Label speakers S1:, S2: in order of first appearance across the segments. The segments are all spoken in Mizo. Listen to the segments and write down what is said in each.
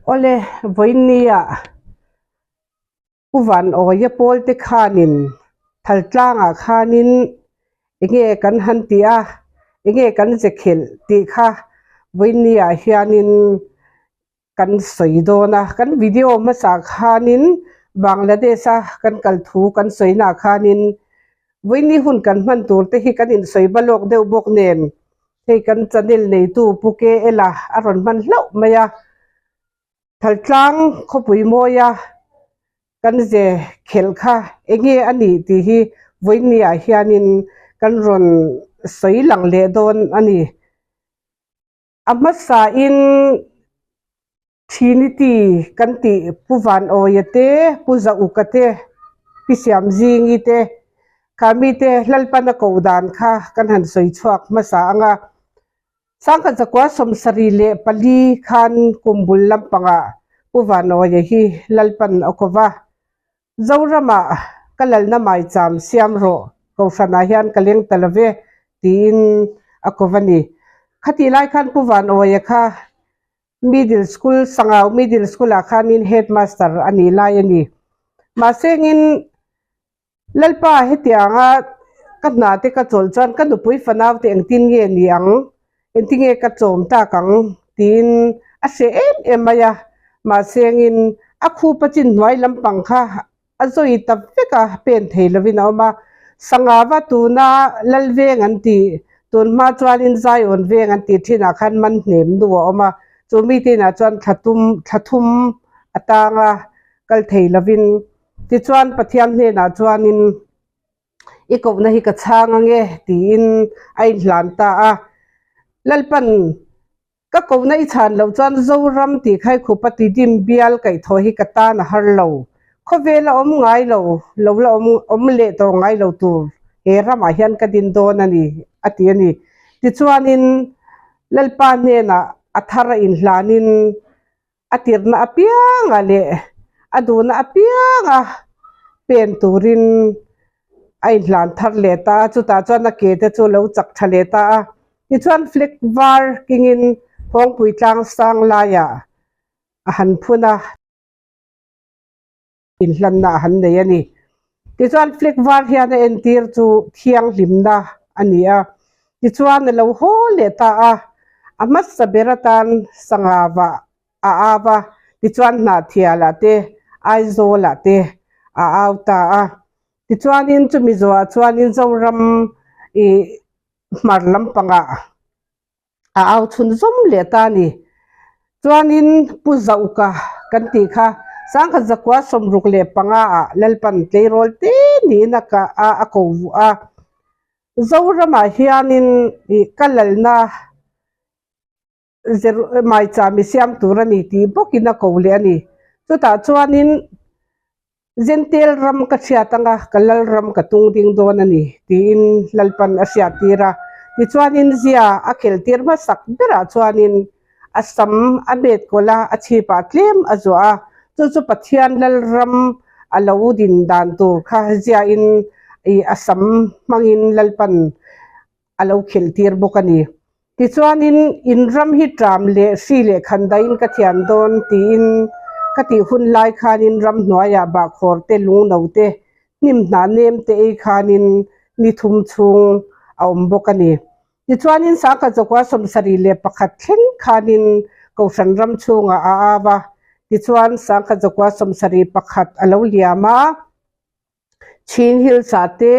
S1: Awle, vawiinnia Pu Van Awia pawl te khanin Thaltlangah khanin enge kan han tih a, enge kan ze khelh tih kha vawiinniah hianin kan sawi dawn a. Kan video hmasa khanin Bangladesh-a kan kal thu kan sawinaah khanin vawiinni hun kan hman tur te hi kan insawi ba lawk deuh bawk nen hei kan channel neitu Pu KL-a a rawn hman hlauh mai a. Thaltlang khawpui mawia kan ze khelh kha enge a nih tih hi vawiinniah hianin kan rawn sawi lang leh dawn a ni. A hmasain Trinity kan tih Pu Vanawia te, Pu Zauka te, Pi Siamzingi te kha mite Lalpana koh dan kha kan han sawi chhuak hmasa ang a. Sangkhat zakua 74 khan kum bul lampangah Pu Vanawia hi Lalpan a ko va, Zoramah ka lalna maicham siam rawh, Kohhranah hian ka leng ta lo ve, tiin a ko va ni. Khatih lai khan Pu Vanawia kha Middle School, Sangau Middle School-ah khanin Headmaster a nih lai a ni. Mahsengin Lalpa hetianga ka hna te ka chawlh chuan ka nupui fanau te engtin nge ni ang, engtin nge ka chawm tak ang tiin a hre em em mai a, mahsengin a khupa chin hnuai lampang kha a zawi ta vek a, pen thei lovin a awm a. Sangava tuna Lal veng an tih, tun hma chuanin Zion veng an tih thinah khan man hnem nu a awm a, chu mite inah chuan thla tum thla thum a tang a, kal thei lovin Tichuan Pathian hnenah chuanin i kohna hi ka chhang ange tiin a inhlan ta a. Lalpan ka kohna i chhan loh chuan Zoram tih khai khupa tidim bial kaihthawh hi ka tan a har lo. Khawvel a awm ngai lo, lo la awm awm leh tawh ngai lo tur he ramah hian ka din dawn a ni a ti a ni. Tichuanin Lalpa hnenah a thar a inhlanin A tirhna apianga leh a duhna apianga pen turin a inhlan thar leh ta a, chutah chuan a ke te chu a lo chak tha leh ta a. Tichuan flag var kengin Phawngpui tlang sang laiah a han phun a. Inhlanna a han nei a ni. Tichuan flag var hian a entir chu thianghlimna a ni a. Tichuan a lo haw leh ta a, a hmasa ber atan sangha vah a au a, tichuan Hnahthialah te, Aizawlah te a au ta a. Tichuanin chumi zawhah chuanin Zoram ih hmar lampangah a au chhun zawm leh ta a ni. Chuanin Pu Zauka kan tih kha sangkhat zakua 65 ah Lalpan tleirawl te niin a kah a, a ko vuah a. Zoramah hianin ih ka lalna maicham i siam tur a ni tih bawkin a ko leh a ni. Chutah chuanin Zentel ram ka hriat anga ka lal ram ka tung ding dawn a ni, tiin Lalpan a hriattir a. Tichuanin zia a kheltir hmasak berah chuanin a sam a met kawlh a, a chhipah tlem a zuah a. Chu chu Pathian lal ram a lo din dan tur kha ziain ih a sam hmangin Lalpan a lo khelhtir bawk a ni. Tichuanin, in ram hi ṭam leh hri leh khandaiin ka thian dawn tiin ka tih hun lai khanin ram hnuaiah bahkhawr te, lungno te, hnim hnah nem te ei khanin ni thum chhung a awm bawk a ni. Tichuanin sangkhat zakua 71 thleng khanin Kohhran ram chhungah a au a, tichuan sangkhat zakua 71 a lo liam a, Chin Hills-ah te,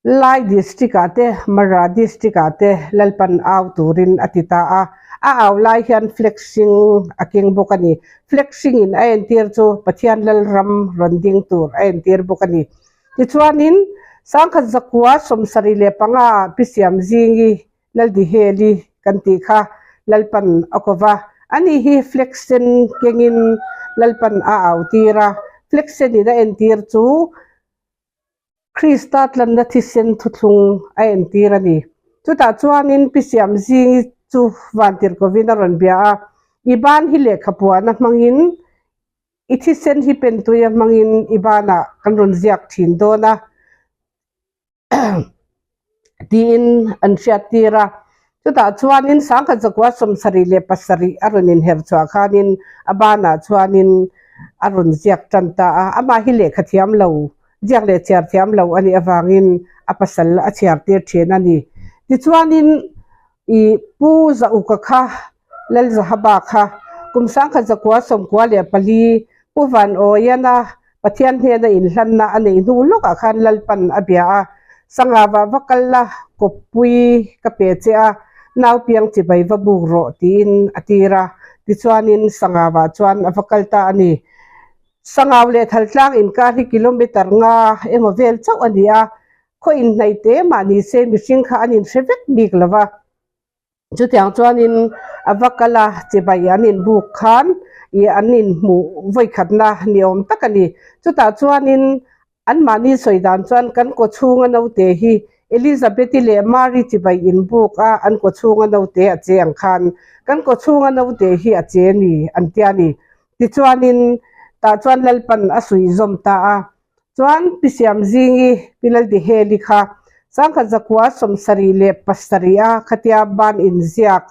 S1: Lai District ah te, Mara District ah te Lalpan au turin a ti ta a. A au lai hian flag hring a keng bawk a ni. Flag hring in a entir chu Pathian Lalram rawn ding tur a entir bawk a ni. Tichuanin sangkhat zakua 75 ah Pi Siamzingi Laldiheli kan tih kha Lalpan a ko va. Ani hi flag sen kengin Lalpan a au tir a. Flag sen in a entir chu Krista tlanna thisen thuthlung a entir a ni. Chutah chuanin Pi Siamzingi chu Vantirhkovin a rawn bia a, I ban hi lehkha puahna hmangin, i thisen hi pentuia hmangin i banah kan rawn ziak thin dawn a tiin an hriattir a. Chutah chuanin sangkhat zakua 77 a rawn inher chhuah khanin a banah chuanin a rawn ziak tan ta a. Amah hi lehkha thiam lo, ziak leh chhiar thiam lo a nih avangin a pasal a chhiar tir thin a ni. Tichuanin i Pu Zauka kha Lalzahaba kha kum 1994 Pu Van Awiana Pathian hnena inhlanna a neih hnu lawkah khan Lalpan a bia a, Sangava va kal la, kawppui ka pe che a, nau piang chibai va buk rawh tiin a tir a. Tichuanin Sangava chuan a va kal ta a ni. Sangau leh Thaltlang inkar hi kilometre nga emaw vel chauh a ni a, khaw inhnaih te mah ni se mihring kha an inhre vek bik lo va. Chutiang chuanin a va kal a, chibai an inbuk khan ih an inhmuh vawikhatna ni awm tak a ni. Chutah chuanin anmahni sawi dan chuan kan kawchhunga naute hi Elizabeth-i leh Mary chibai inbuk a, an kawchhunga naute a che ang khan kan kawchhunga naute hi a che ni an tia ni. Tichuanin tah chuan Lalpan a suihzawm ta a. Chuan Pi Siamzingi, Pi Laldiheli kha 1977 a khatia ban inziak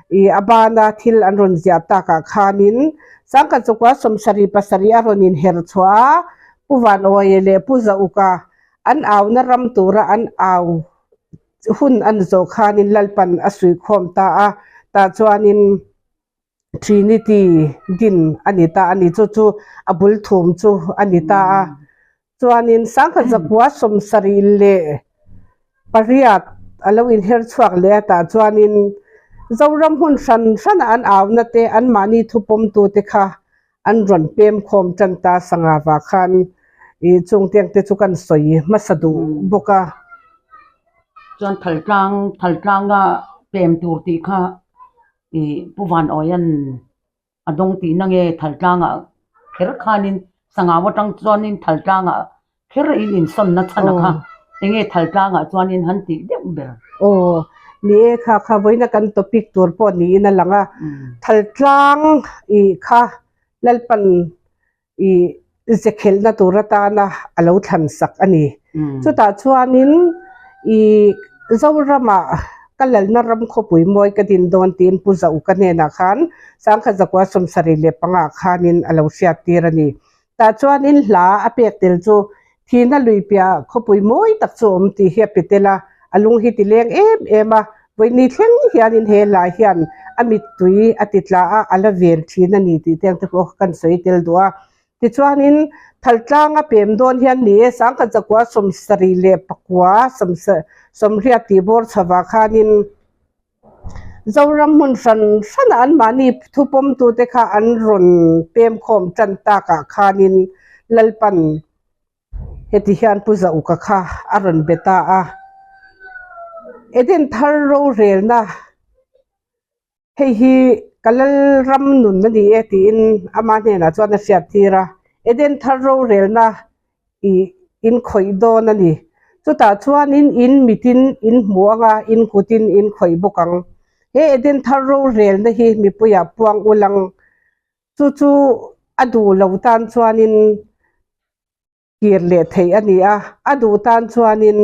S1: i a bana thil an rawn ziah takah khanin 1977 a rawn inher chhuah a, Pu Vanawi leh Pu Zauka an auna ram tura an au hun an zawh khanin Lalpan a suihkhawm ta a, tah chuanin Trinity din a ni ta a ni. Chu chu a bul thum chu a ni ta a. Chuanin 1978 a lo inher chhuak leh a tah chuanin Zoram hmun hran hrana an auna te anmahni thupawmtute kha an rawn pem khawm tan ta sanga vah khan ih chung te ang te chu kan sawi hmasa duh bawk a.
S2: Chuan Thaltlang Thaltlanga pem tur tih kha Ih Pu Van Awian a dawng tihna nge Thaltlangah kher khanin Sangau atang chuanin Thaltlangah kher in insawnna chhan a kha enge Thaltlangah chuanin han tih deuh ber.
S1: Aw ni e kha kha vawiina kan topic tur pawh niin a lang a, Thaltlang ih kha Lalpan ih zekhelhna tur atana a lo thlan sak a ni. Chutah chuanin ih Zoramah ka lalna ram khawpui mawi ka din dawn tiin Pu Zauka hnenah khan 1975 khanin a lo hriat tir a ni. Tah chuanin hla a pek tel chu thihna lui piah khawpui mawi tak chu awm tih hi a pe tel a, a lung hi ti leng em em a, vawini thleng hianin he hla hian a mittui a ti tla a, a la vel thin a ni tih te ang te pawh kan sawi tel duh a. Tichuanin Thaltlang a pem dawn hian ni e, 1979 sawmriat tih bawr chhovah khanin Zoram hmun hran hranah anmahni thupawmtute kha an rawn pem khawm tan takah khanin Lalpan heti hian Pu Zauka kha a rawn be ta a. Eden thar rorelna hei hi ka Lalram nun a ni e tiin ama hnenah chuan a hriat tir a. Eden thar rorelna ih in khawih dawn a ni. Chutah chuanin in mitin in hmu ang a, in kutin in khawih bawk ang. He Eden thar rorelna hi mipuiah puang ul ang. Chu chu a duh lo tan chuanin kir leh theih a ni a, a duh tan chuanin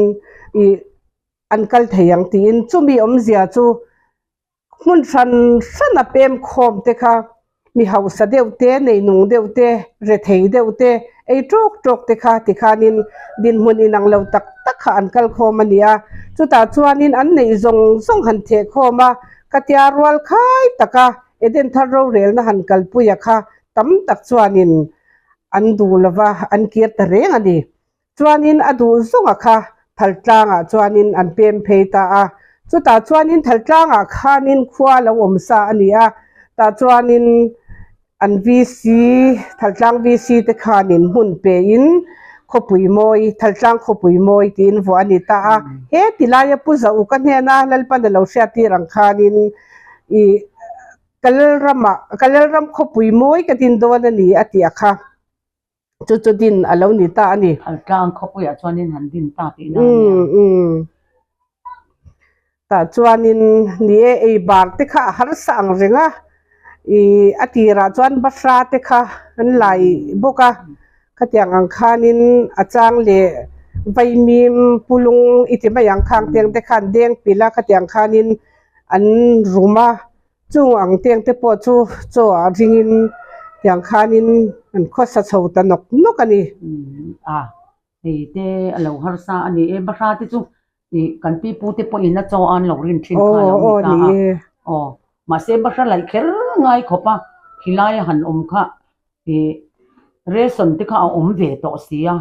S1: ih an kal thei ang tiin chumi awmzia chu Hmun hran hran a pem khawm te kha mi hausa deuh te, neinung deuh te, rethei deuh te, ei tawk tawk te kha tikhanin dinhmun inang lo tak tak kha an kal khawm a ni a. Chutah chuanin an neih zawng zawng han theh khawm a, khatia rual khai taka Eden thar rorelna han kalpuia kha tam tak chuanin an duh lova an kir ta reng a ni. Chuanin a duh zawnga kha Thaltlangah chuanin an pem phei ta a. Chutah chuanin Thaltlangah khanin khua lo awm sa a ni a. Tah chuanin an VC, Thaltlang VC te khanin hmun pein khawpui mawi, Thaltlang khawpui mawi tiin vuah a ni ta a. He ti laia Pu Zauka hnena Lalpan a lo hriattir ang khanin ih ka Lalramah, ka Lalram khawpui mawi ka din dawn a ni a tih a kha. Chu chu din a lo ni ta a ni.
S2: Thaltlang khawpuiah chuanin han din ta tih na a nia.
S1: Tah chuanin ni e ei bar te kha a harsa ang reng a, ih a tirah chuan bahra te kha an lai bawk a, khatiang ang khanin a chang leh vaimim pulung i ti mai ang khang teng te khan deng pilh a, khatiang khanin. an rum a, chung ang teng te pawh chu chaw ah ringin tiang khanin an khawsa chho ta nawk nawk a ni.
S2: A, hei te a lo harsa a ni e, bahra te chu ih kan pi pu te pawhin a chaw an lo rin thin kha a lo ni ta a, aw mahse bahra laih kher ngai khawp a, khilai a han awm kha ih ration te kha a awm ve tawh si a,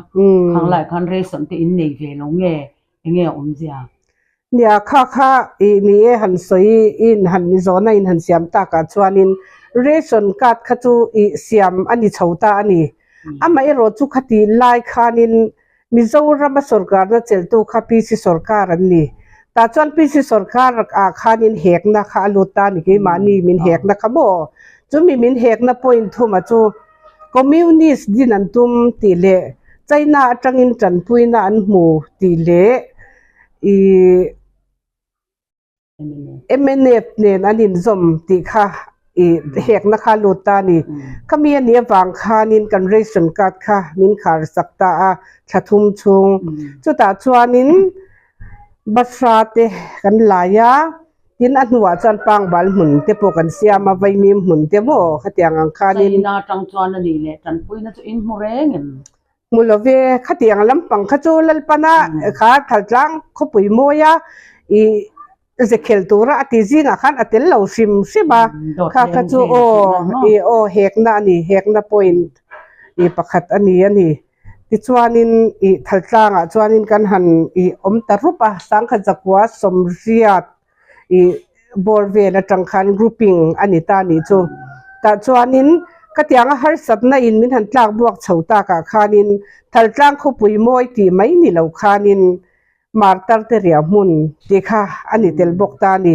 S2: khang lai khan ration te in nei ve lo nge enge a awmzia?
S1: Nia kha kha ih ni e han sawi in han zawhna in han siam takah chuanin ration card kha chu ih siam a ni chho ta a ni. Amaherawh chu khati lai khanin Mizorama sorkarna cheltu kha PC sorkar an ni. Tah chuan PC sorkar ah khanin hekna kha a lut ta a ni keimahni min hekna kha maw? Chumi min hekna point thuma chu Communist din an tum tih leh China atangin tanpuina an hmu tih leh ih mnf nen an inzawm tih kha ih hekna kha a lut ta a ni. Khami a nih avang khanin kan ration card kha min khar sak ta a thla thum chhung. Chutah chuanin Basra te kan lai a, tin a hnuah chuan pangbal hmun te pawh kan siam a, vaimim hmun te maw khatiang ang khanin.
S2: China atang chuan a nih leh tanpuina chu in hmu reng em?
S1: Hmu lo ve, khatiang lampang kha chu Lalpana kha Thaltlang khawpui mawia ih ze khel tura a ti zingah khan a tel lo hrim hrim a, kha kha chu aw ih aw hekna a ni, hekna point ih pakhat a ni a ni. Tichuanin ih Thaltlangah chuanin kan han ih awm ta rup a, Sangkhat zakua sawmriat ih bawr vel atang khan grouping a ni ta nih chu. Tah chuanin khatianga harsatna in min han tlak buak chho takah khanin Thaltlang khawpui mawi tih mai ni lo khanin Martar te riah hmun tih kha a ni tel bawk ta a ni.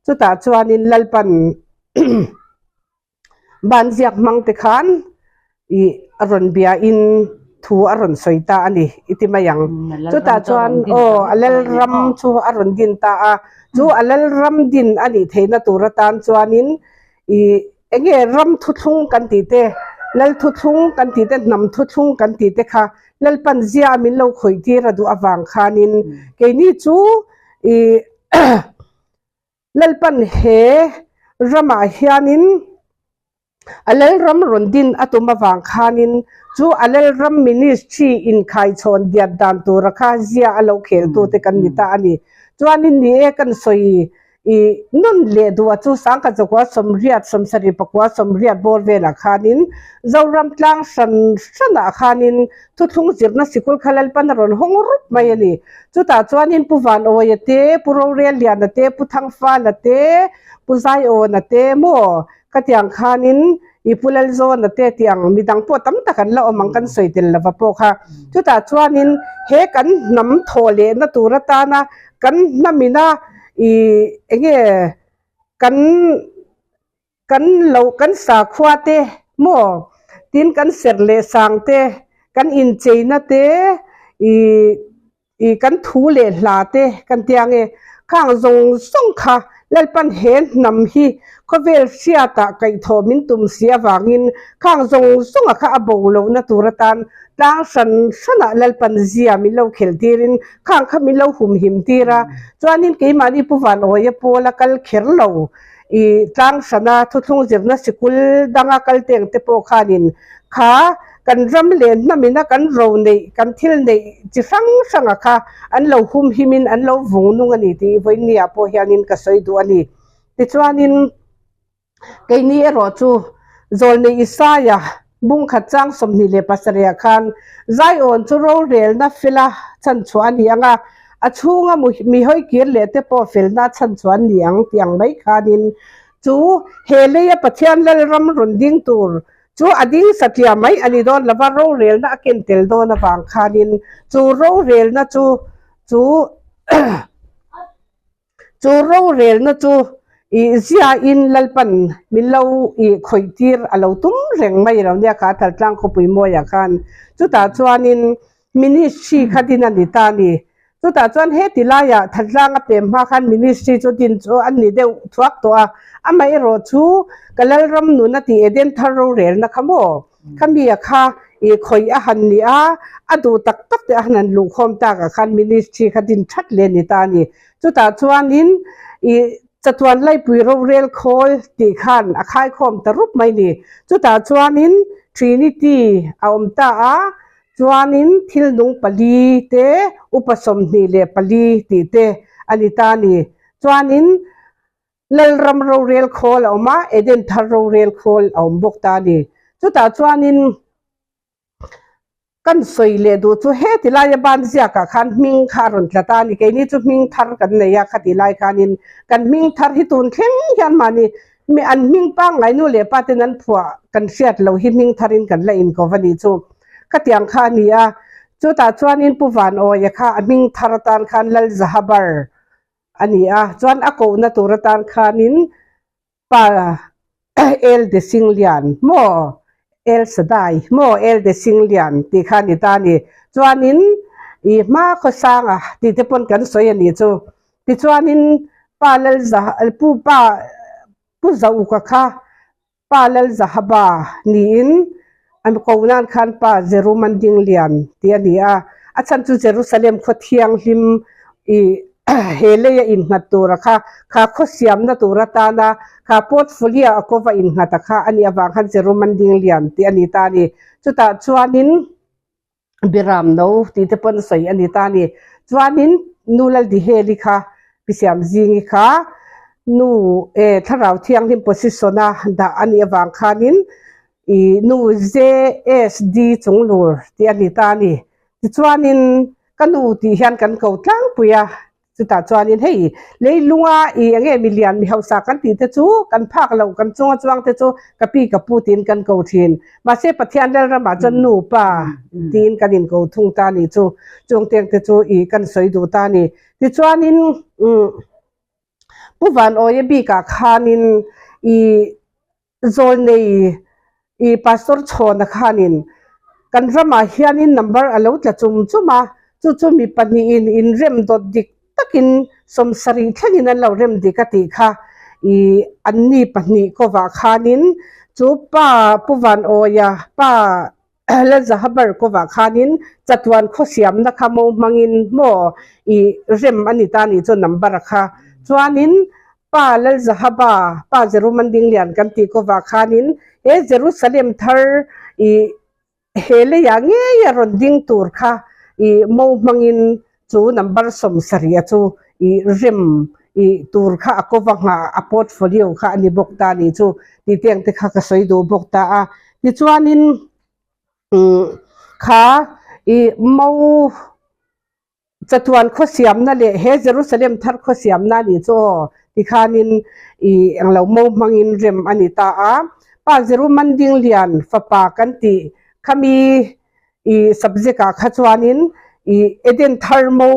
S1: Chutah chuanin Lalpan Ban ziak hmang te khan ih a rawn bia in thu a rawn sawi ta a ni i ti mai ang. Chutah chuan aw a lalram chu a rawn din ta a, chu a lalram din a nih theihna tur atan chuanin ih eng nge ram thuthlung kan tih te, lal thuthlung kan tih te, hnam thuthlung kan tih te kha Lalpan zia a min lo khawih tir a duh avang khanin keini chu ih Lalpan he ramah hianin a Lalram rawn din a tum avang khanin chu a Lalram ministry inkhaichhawn diat dan tura kha zia a lo kheltute kan ni ta a ni. Chuanin ni e kan sawi i nun leh duh a chu sangkhat zakua sawmriat sawmsarih pakua sawmriat bawr velah khanin Zoram tlang hran hranah khanin thuthlung zirna sikul kha Lalpan a rawn hawng rup mai a ni. Chutah chuanin Pu Van Awia te, Pu Rorelliana te, Pu Thangfala te, Pu Zaiawna te maw khatiang khanin i Pu Lalzawna te tih ang midang pawh tam tak an la awm ang kan sawi tel lova pawh kha. Chutah chuanin he kan hnam thawh lehna tur atana kan hnamina i enge kan Kan lo kan sakhua te maw tin kan serh leh sang te kan incheina te ih ih kan thu leh hla te kan tia nge khang zawng zawng kha Lalpan he hnam hi khawvel hriatah kaihthawh min tum si avangin khang zawng zawnga kha a bo lohna tur atan tlang hran hranah Lalpan zia min lo khelh tirin khang kha min lo humhim tir a chuanin keimahni Pu Vanawia pawla kal kher lo I tlang hrana thuthlung zirna sikul danga kal teng te pawh khanin kha kan ram leh hnamina kan ro neih kan thil neih chi hrang hranga kha an lo humhimin an lo vung nung a ni tih vawinia pawh hianin ka sawi duh a ni. Tichuanin keini erawh chu Zawlnei Isaia bungkhat chang 27 ah khan Zion chu rorelna fela chhanchhuah a ni ang a, a chhunga mi hawi kir leh te pawh felna chhanchhuah an ni ang tih ang mai khanin chu he leia Pathian Lalram rawn ding tur chu a ding satliah mai a ni dawn lova rorelna a ken tel dawn avang khanin chu rorelna chu chu Chu rorelna chu ih ziain Lalpan min lo ih khawih tir a lo tum reng mai lo nia kha Thaltlang khawpui mawiah khan. Chutah chuanin ministry kha din a ni ta a ni. Chutah chuan heti laiah Thaltlang a pem hma khan ministry chu din chu an ni deuh thuak tawh a. Amaherawh chu ka Lalram nun a tih Eden thar rorelna kha maw? Khami a kha ih khawih a han ni a, a duh tak tak te a han han luhkhawm tak ah khan ministry kha din that leh a ni ta a ni. Chutah chuanin ih. Chatuan Laipui Rorel Khawl tih khan a khaikhawm ta rup mai ni. Chutah chuanin Trinity a awm ta a, chuanin thil nung pali te, upa 24 tih te a ni ta a ni. Chuanin Lalram rorel khawl a awm a, Eden thar rorel khawl a awm bawk ta a ni. Chutah chuanin kan sawi leh duh chu heti laia ban ziakah khan hming kha a rawn tla ta a ni. Keini chu hming thar kan nei a, khati lai khanin kan hming thar hi tun thleng hian mahni mi an hming pangngai nu leh pa ten an phuah kan hriat loh hi hming tharin kan la inkawv a nih chu. Khatiang kha a ni a, chutah chuanin Pu Vanawia kha a hming thar atan khan Lalzahabar a ni a, chuan a kohna tur atan khanin pa El de Singlian maw El Sadai maw El de Singlian tih kha a ni ta a ni. Chuanin i hma khawsanga tih te pawn kan sawi a nih chu. Tichuanin pa Lalza Pu pa Pu Zauka kha Pa Lalzahaba niin an ko nan khan Pa Jerumandinglian tih a ni a, a chhan chu Jerusalem khaw thianghlim i he leia innghat tura kha, kha khaw siamna tur atana kha portfolio a kova innghat a kha a nih avang khan Jerumandinglian tih a ni ta a ni. Chutah chuanin Biram no tih te pawn sawi a ni ta a ni. Chuanin Nu Laldiheli kha Pi Siamzingi kha nu e Thlarau Thianghlim position a dah a nih avang khanin i nu JSD Chunglur tih a ni ta a ni. Tichuanin ka nu tih hian kan ko tlangpui a, Chutah chuanin hei leilunga i enge milian mi hausa kan tih te chu kan phak lo, kan chunga chuang te chu ka pi ka pu tiin kan ko thin. Mahse Pathian Lalramah chuan nu pa tiin kan inko thung ta a nih chu. Chung teng te chu i kan sawi duh ta a ni. Tichuanin umm Pu Vanawia bikah khanin i Zawlnei i Pastor Chhawna khanin kan ramah hianin number a lo tla chum chum a, chu chu mi pahnihin inrem dawt dik takin 70 thlengin an lo rem dik a tih kha i anni pahnih kovah khanin chu pa Pu Vanawia pa Lalzahabar kovah khanin chatuan khawsiamna kha mo hmangin maw i rem a ni ta nih chu number kha chuanin Pa Lalzahaba, Pa Jerumandinglian kan tih kovah khanin he Jerusalem thar i he leiah ngei a rawn ding tur kha i mo hmangin chu number 70 chu i rem i tur kha a kova nghah a portfolio kha a ni bawk ta nih chu tih te ang te kha ka sawi duh bawk ta a. Tichuanin kha i mo Chatuan khawsiamna leh he Jerusalem thar khawsiamna a nih chu aw tikhanin i englo mo hmangin rem a ni ta a. Pa Jerumandinglian fapa kan tih khami i subject ah kha chuanin i Eden thar mo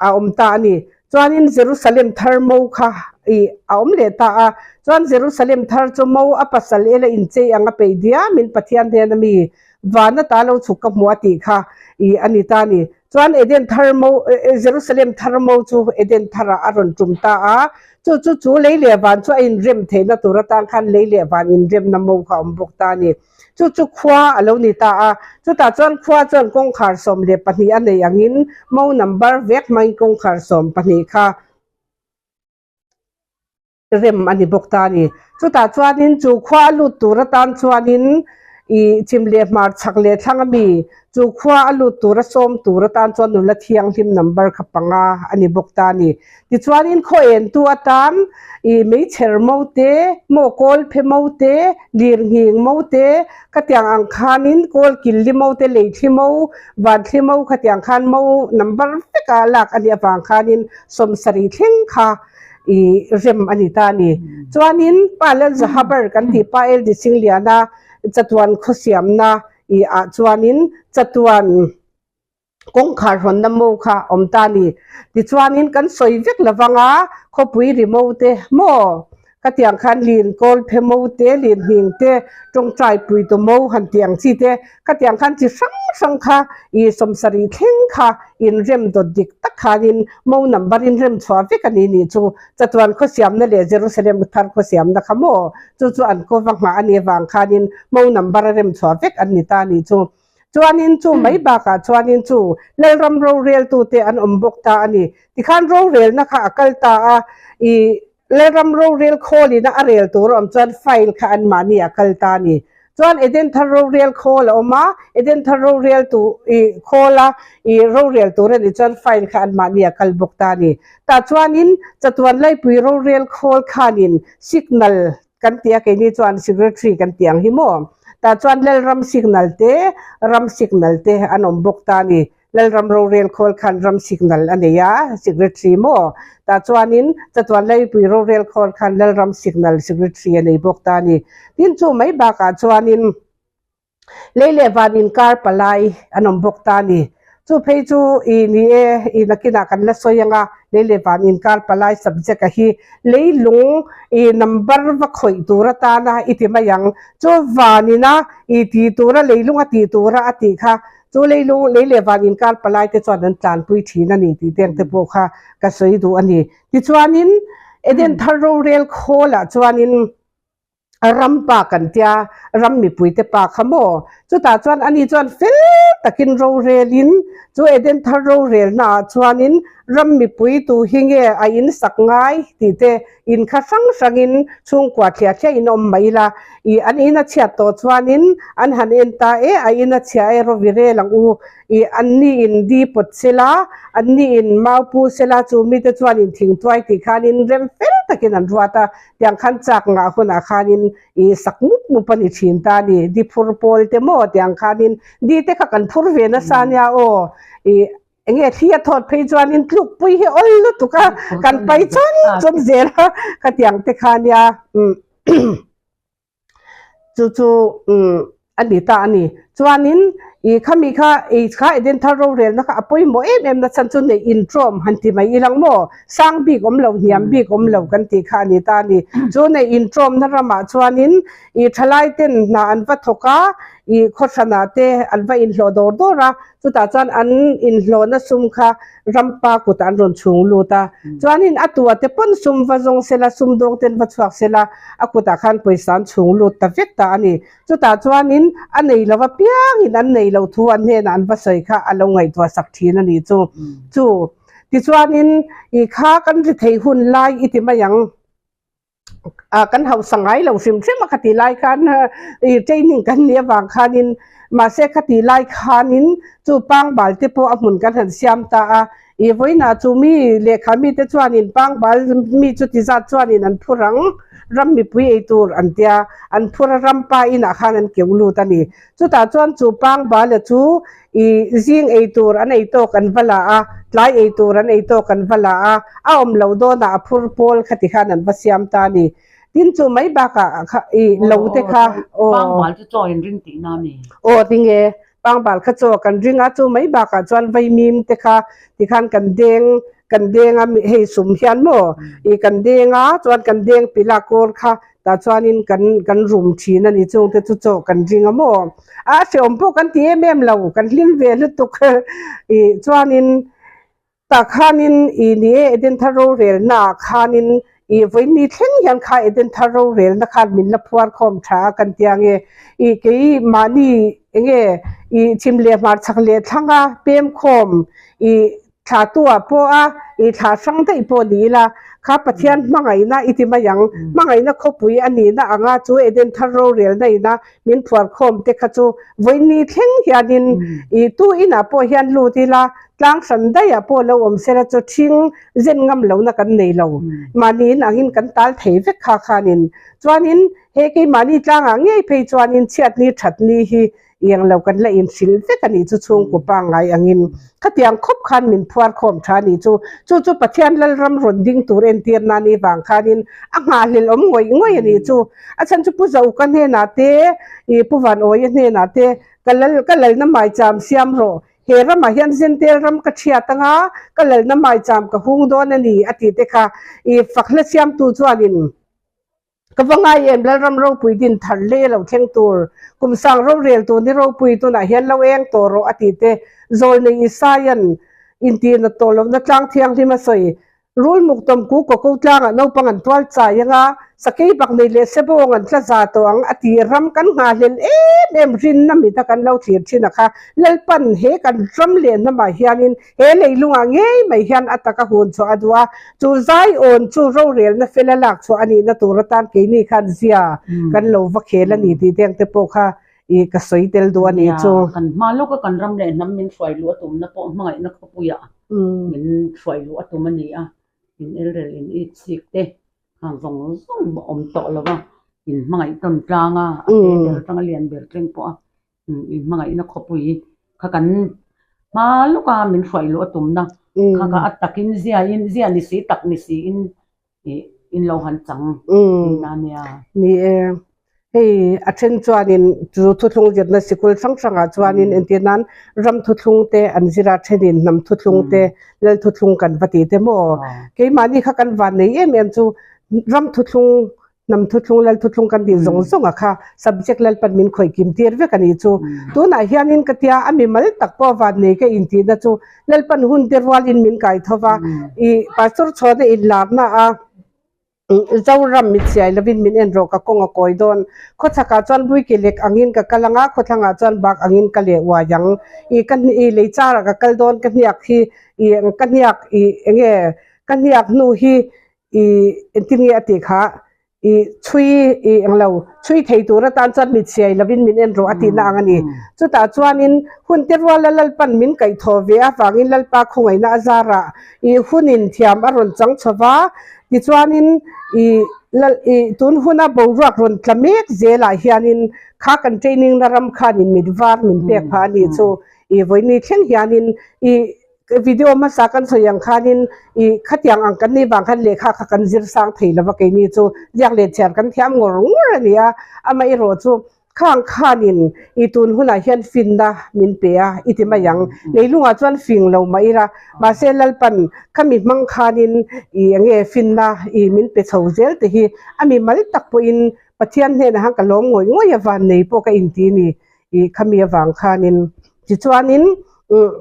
S1: a awm ta a ni. Chuanin Jerusalem thar mo kha i a awm leh ta a. Chuan Jerusalem thar chu mo a pasal ela inchei ang a peih diamin Pathian hnena mi Vana ta lo chhuk ka hmu a tih kha i a ni ta a ni. Chuan Eden thar mo, Jerusalem thar mo chu Eden tharah a rawn tum ta a. Chu chu chu lei leh van chu a inrem theihna tur atan khan lei leh van inremna mo kha a awm bawk ta a ni. Chu chu khua a lo ni ta a. Chutah chuan khua chuan kawngkhar 12 a nei angin mo number vek hmangin kawngkhar 12 kha rem a ni bawk ta a ni. Chutah chuanin chu khua a lut tur atan chuanin ih chim leh hmar chhak leh thlang a mi chu khua a lut tur a sawm tur atan chuan nula thianghlim number kha panga a ni bawk ta a ni. Tichuanin khaw entu atan ih meichher mo te, maw kawl phe mo te, lir nghing mo te, khatiang ang khanin kawl killi mo te, leithli mo, vanthli mo khatiang khan mo number veka lak a nih avang khanin 70 thleng kha i rem a ni ta a ni. Chuanin Pa Lalzahabar kan tih Pa LD Singliana chatuan khawsiamna i ah chuanin chatuan kawngkhar hawnna mo kha a awm ta a ni. Tichuanin kan sawi vek lovang a, khawpui ri mo te maw Khatiang khan lin kawl phe mo te, lin hning te, tawngtai pui tu mo han tih ang chi te, khatiang khan chi hrang hrang kha i 70 thleng kha inrem dawt dik tak khanin mo number in rem chhuah vek a ni nih chu. Chatuan khawsiamna leh Jerusalem thar khawsiamna kha maw chu chu an kawva nghah a nih avang khanin mo number a rem chhuah vek an ni ta a nih chu. Chuanin chu mai bakah chuanin chu Lalram roreltute an awm bawk ta a ni. Tikhan rorelna kha a kal ta a, i. Lalram rorel khawlina a rel tur a awm chuan file kha anmahni a kal ta a ni. Chuan Edenthar rorel khawl a awm a, Edenthar rorel tu ih khawla ih rorel tur a nih chuan file kha anmahni a kal bawk ta a ni. Tah chuanin chatuan laipui rorel khawl khanin signal kan ti a, keini chuan secretary kan tih ang hi maw? Tah chuan Lalram signal te, ram signal te an awm bawk ta a ni. Lalram rorel khawl khan ram signal a nei a, secretary maw? Tah chuanin chatuan laipui rorel khawl khan Lalram signal secretary a nei bawk ta a ni. Tin chu mai bakah chuanin lei leh van inkar palai an awm bawk ta a ni. Chu phei chu i ni e, i nakinah kan la sawi ang a, lei leh van inkar palai subject a hi leilung i number va khawih tur atana i ti mai ang. Chu vanina i ti tura leilung a tih tura a tih kha Chu leilung, lei leh van inkar palai te chuan an tlanpui thin a ni tih deng te pawh kha ka sawi duh a ni. Tichuanin Eden thar rorel khawlah chuanin ram pa kan tia, ram mipui te pa kha maw? Chutah chuan ani chuan fel takin rorelin chu Eden thar rorelnaah chuanin ram mipui tu hi nge a insak ngai tih te In kha hrang hrangin chhungkua thliah thliah in awm mai ila, i an in a chhiat tawh chuanin an han en ta e, a in a chhia e raw virel ang u, i an ni in di pawt sela, an ni in mau pu sela chu mite chuan in thingtuai tih khanin rem fel takin an ruat a, tiang khan chak ngah hunah khanin i sak mup mup a ni thin ta a ni, di phur pawl te maw tiang khanin di te kha kan phur ve nasa nia aw, i. Enge thli a thawt phei chuanin tlukpui hi awl lutuk a, kan pai chun chun zel a, khatiang te kha nia chu chu a ni ta a ni. Chuanin i khami kha i kha Eden thar rorelna kha a pawimawh em em na chhan chu neih intrawm han ti mai ilang maw, sang bik awm lo hniam bik awm lo kan tih kha a ni ta a ni. Chu neih intrawmna ramah chuanin i thalai ten hna an va thawk a, i khawhranah te an va inhlawh dawr dawr a, Chutah chuan an inhlawhna sum kha rampa kutah an rawn chhung lut a. Chuanin a tua te pawn sum va zawng sela, sum dawng ten va chhuak sela, a kutah khan pawisa an chhung lut ta vek ta a ni. Chutah chuanin a nei lo apiangin an nei loh thu an hnenah an va sawi kha a lo ngaihtuah sak thin a ni chu. Chu tichuanin i kha kan ri thei hun lai i ti mai ang. Ah kan hausa ngai lo hrim hrim a khatih lai khan ih training kan nih avang khanin mahse khatih lai khanin chu pangbal te pawh a hmun kan han siam ta a ih vawiinah chu mi lehkha mite chuanin pangbal mi chuti zat chuanin an phur ang ram mipui ei tur an tia an phur a ram pa inah khan an keu lut a ni chutah chuan chu pangbal-a chu I zing ei tur an ei tawk an va la a, tlai ei tur an ei tawk an va la a, a awm lo dawnah a phur pawl kha ti khan an va siam ta a ni. Tin chu mai bakah kha i lo te kha aw.
S2: Pangbal chu chaw in ring tihna a mi?
S1: Aw tinge, pangbal kha chaw kan ring a, chu mai bakah chuan vaimim te kha ti khan kan deng kan deng a hei sum hian maw i kan deng a chuan kan deng pila kawr kha Tah chuanin kan kan rum thin a ni chungte chu chaw kan ring a maw? A hrehawm pawh kan ti em em lo, kan hlim ve lutuk ih chuanin tah khanin ih ni e Eden thar rorelna ah khanin ih vawiin thleng hian kha Eden thar rorelna khan min la phuar khawm tha a kan tia nge ih kei mahni enge ih chhim leh hmarchhak leh thlanga pem khawm ih Thla tu ah pawh a i thla hrang daih pawh ni ila, kha Pathian hmangaihna i ti mai ang. Hmangaihna khawpui a nihna anga chu Eden thar rorelna ina min phuar khawm te kha chu vawiin thleng hianin i tu inah pawh hian lut ila, tlang hran daih ah pawh lo awm sela chu ṭhing zen ngam lohna kan nei lo. Mahni in angin kan tal thei vek kha khanin. Chuanin he keimahni tlangah ngei phei chuanin chhiatni ṭhatni hi Eng lo kan la inhrilh vek a nih chu chhungkaw pangngai angin khatiang khawp khan min phuar khawm tha a nih chu. Chu chu Pathian Lalram rawn ding tur entir nan i vang khanin a nghahhlelh awm ngawih ngawih a nih chu. A chhan chu Pu Zauka hnenah te, ih Pu Vanawia hnenah te ka lal ka lalna maicham siam rawh. He ramah hian Zentel ram ka thiat anga ka lalna maicham ka hung dawn a ni a tih te kha ih fakhla siamtu chuanin Ka va ngai em, Lalram ropui din thar hle lo thleng tur, kum sang rorel tur ni ropui tunah hian lo eng tawh rawh a tih te, Zawlnei Isaia'n intihna tawh lohna tlang thianghlim a sawi. Rulmuk tawmku kawko tlangah naupang an tual chai anga, sakei bak nei leh sebawng an tla za tawh ang a tih ram kan nghahhlel em em rinna mita kan lo thlir thin a kha. Lalpan he kan ram leh hnamah hianin he leilungah ngei mai hian a taka hun chhuah a duh a, chu zaiawn chu rorelna fela lak chhuah a nihna tur atan keini khan zia kan lo va khel a ni tih deng te pawh kha i ka sawi tel duh a nih chu.
S2: Kan hma lawka kan ram leh hnam min hruai luh a tumna pawh hmangaihna khawpuiah min hruai luh a tum a ni a, in elrel in it chik te khang zawng zawng awm tawh lo va, in hmangaih tawn tlang a, a te ber atanga lian ber thleng pawh a in hmangaihna khawpui kha kan hma lawka min hruai luh a tumna kha kha a takin ziain zia ni si tak ni siin ih in lo han chang tihna a nia.
S1: Ni e, hei a then chuanin chu thuthlung zirna sikul hrang hrangah chuanin entir nan ram thuthlung te an zir a, thenin hnam thuthlung te, lal thuthlung kan va ti te maw? Keimahni kha kan van nei em em chu ram thuthlung, hnam thuthlung, lal thuthlung kan tih zawng zawng a kha subject lalpan min khawih kim tir vek a nih chu. Tunah hianin ka tia a mimal tak pawh van nei ka intihna chu Lalpan hun te rualin min kai tho va, i Pastor chhuahna inlarna a Zoram mit siai lovin min en rawh ka kawng a kawi dawn. Khawchhakah chuan Buike lek angin ka kal anga, khawthlangah chuan bak angin ka leh uai ang. I ka i lei charah ka kal dawn ka hniak hi i ka hniak i enge ka hniak hnu hi i engtin nge a tih kha I chhui i englo chhui thei tur atan chuan mit siai lovin min en rawh a tihna ang a ni. Chutah chuanin hun te ruala Lalpan min kaihthawh ve avangin Lalpa khawngaihna a zarah i hunin thiam a rawn chang chho va, tichuanin i Lal i tun huna boruak rawn tla mek zelah hianin kha kan training na ram khanin mit var min pek phah a nih chu i vawiini thleng hianin i Video hmasa kan sawi ang khanin i khatiang ang kan nih vang khan lehkha kha kan zir sang thei lova keini chu ziak leh chhiar kan thiam ngawr ngawr a ni a, amaherawh chu khang khanin i tun hunah hian finna min pe a i ti mai ang. Leilungah chuan fing lo mah ila mahse Lalpan khami hmang khanin i enge finna i min pe chho zel te hi a mimal tak pawhin Pathian hnenah khan ka lawm ngawih ngawih a vannei pawh ka inti a ni i khami avang khanin tichuanin umm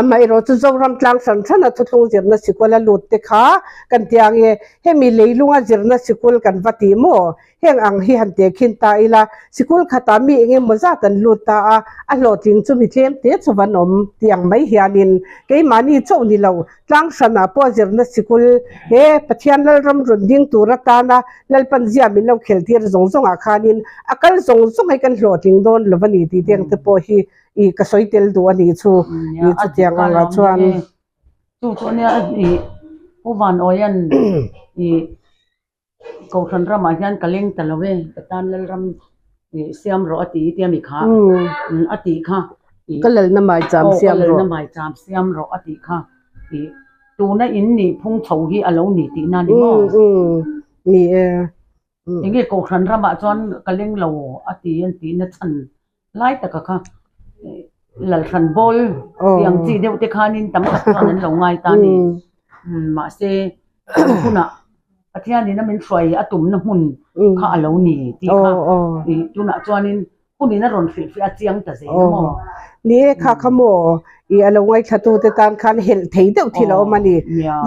S1: Amaherawh chu Zoram tlang hran hrana thuthlung zirna sikul a lut te kha kan ti ang e, hemi leilunga zirna sikul kan va ti maw? Heng ang hi han tehkhin ta ila, sikul khatah mi eng emaw zat an lut ta a, a hlawhtling chu mi tlem te chu van awm ti ang mai hianin keimahni chauh ni lo, tlang hranah pawh zirna sikul he Pathian Lalram rawn ding tur atana Lalpan zia min lo kheltir zawng zawngah khanin a kal zawng zawng hi kan hlawhtling dawn lo a ni tih te ang te pawh hi I ka sawi tel duh a nih chu i chutiang angah chuan.
S2: Chu chu ania i Pu Van Awian i Kohhran ramah hian ka leng ta lo e, ka tan Lalram i siam rawh a ti i tia mi kha a tih kha
S1: i Ka lalna maicham siam rawh.
S2: Aw ka lalna maicham siam rawh a tih kha i tuna in nih phung chho hi a lo ni tihna a ni maw?
S1: Ni e.
S2: Enge Kohhran ramah chuan ka leng lo a ti an tihna chhan lai taka kha Lalhran bawl tih ang chi deuh te khanin tam tak chuan an lo ngai ta a ni. Mahse hunah Pathianin a min hruai a tumna hmun kha a lo ni tih kha tunah chuanin Hunin a rawn hrilhfiah a chiang ta zel a maw?
S1: Ni e, kha kha maw i a lo ngaithla te tan khan helh thei deuh thil a awm a ni.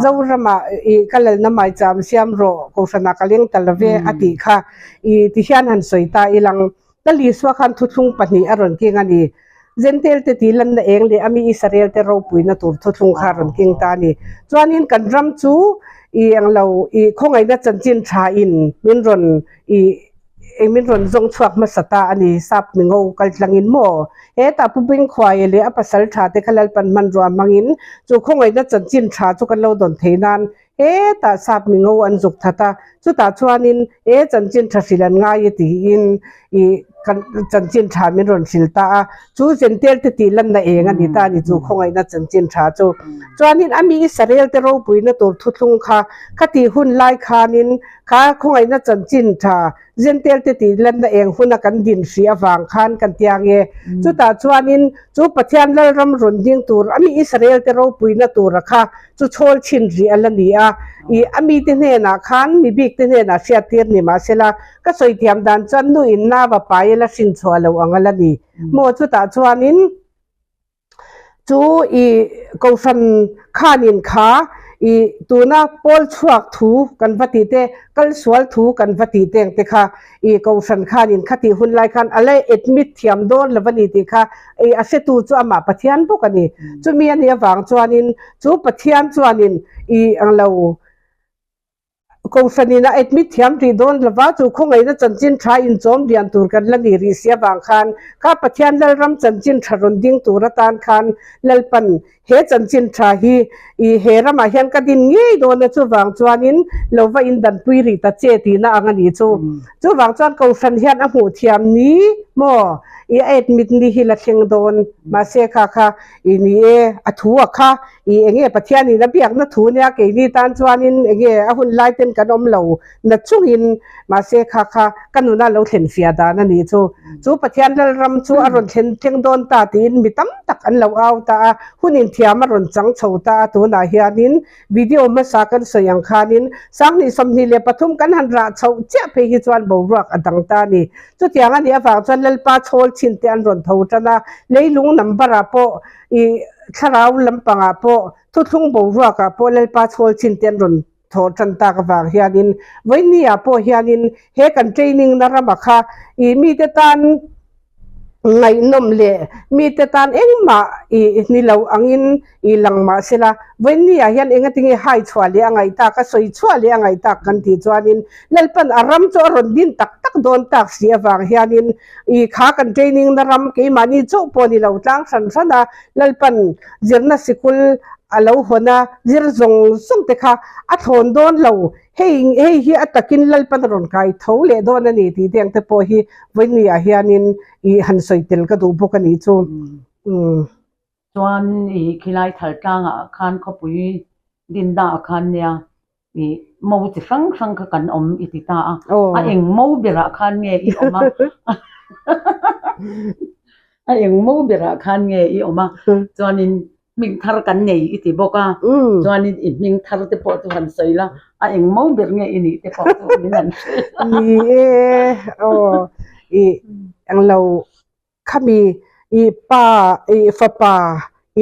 S1: Zoramah i ka lalna maicham siam rawh Kohhranah ka leng ta love a tih kha i ti hian han sawi ta ilang. Ka Lisua khan thuthlung pahnih a rawn keng a ni. Jentail te tih lanna eng leh ami Israel te ropuina tur thuthlung kha a rawn keng ta a ni. Chuanin kan ram chu i englo i khawngaihna chanchin tha in min rawn i Eng min rawn zawng chhuak hmasa ta a ni, sap mingo kal tlangin maw? Hetah Pu Bingkhuaia leh a pasal tha te kha Lalpan hmanrua hmangin chu khawngaihna chanchin tha chu kan lo dawn thei nan hetah sap mingo an zuk that a, chutah chuanin e chanchin tha hrilh an ngai e tiin i kan chanchin tha min rawn hrilh ta a, chu Jentail te tih lanna eng a ni ta a ni chu khawngaihna chanchin tha chu. Chuanin a mi Israel te ropuina tur thuthlung kha khatih hun lai khanin Kha khawngaihna chanchin tha Jentail te tih lanna eng huna kan din hrih avang khan kan ti ang e. Chutah chuanin chu Pathian Lalram rawn ding tur a mi Israel te ropuina tura kha chu chhawl chhin rih a la ni a. I a mite hnenah khan mi bik te hnenah hriattir ni mahsela ka sawi thiam dan chuan nu in nava pai a la hrin chhuah lo ang a la ni maw. Chutah chuanin. Chu i Kohhran khanin kha I tuna pawl chhuak thu kan va tih te, kal sual thu kan va tih teng te kha i kohhran khanin khatih hun lai khan a la admit thiam dawn lo a ni tih kha i a hretu chu amah Pathian bawk a ni. Chumi a nih avang chuanin chu Pathian chuanin i ang lo Kohhranin a admit thiam rih dawn lova, chu khawngaihna chanchin tha inchawm lian tur kan la ni rih si avang khan kha Pathian Lalram chanchin tha rawn ding tur atan khan Lalpan he chanchin tha hi i he ramah hian ka din ngei dawn a, chuvang chuanin lo va indanpui rih ta che tihna ang a ni chu. Chuvang chuan Kohhran hian a hmuh thiam ni maw i a admit ni hi la thleng dawn mahse kha kha I ni e, a thu a kha, i enge Pathianin a biakna thu nia keini tan chuanin enge a hun lai ten kan awm lo na chungin mahse kha kha ka nuna lo thlen fia dan a nih chu. Chu Pathian Lalram chu a rawn thlen thleng dawn ta tiin mi tam tak an lo au ta a, hun inthiam a rawn chang chho ta a tunah hianin video hmasa kan sawi ang khanin 2023 kan han rah chhoh chiah phei hi chuan boruak a dang ta a ni. Chutiang a nih avang chuan Lalpa chhawl chhin te an rawn tho tan a, leilung number ah pawh ih thlarau lampangah pawh thuthlung boruakah pawh Lalpa chhawl chhin te an rawn tho tan tak avang hianin vawiini ah pawh hianin he kan training na ramah kha ih mite tan Ngaihnawm leh mite tan engmah i ni lo angin i lang mah sela, vawiinni ah hian engatinge hai chhuah leh a ngaih tak, a sawi chhuah leh a ngaih tak kan tih chuanin Lalpan a ram chu a rawn din tak tak dawn tak si avang hianin i kha kan training na ram keimahni chauh pawh ni lo tlang hran hran a, Lalpan zirna sikul a lo hawn a, zir zawng zawng te kha a thlawn dawn lo. Hei hei hi a takin Lalpan a rawn kai tho leh dawn a ni tih te ang te pawh hi vawiinni ah hianin i han sawi tel ka duh bawk a nih chu. Umm.
S2: Chuan i khilai thal tlangah khan khawpui dinna ah khan nia i mo chi hrang hrang kha kan awm i ti ta a, a eng mo berah khan nge i awm a? A eng mo berah khan nge i awm a? Chuanin Hming thar kan nei i ti bawk a, chuanin i hming thar te pawh chu han sawi la, a eng mo ber nge i nih te pawh chu min han hrilh a.
S1: Ni e, aw i englo khami i pa i fapa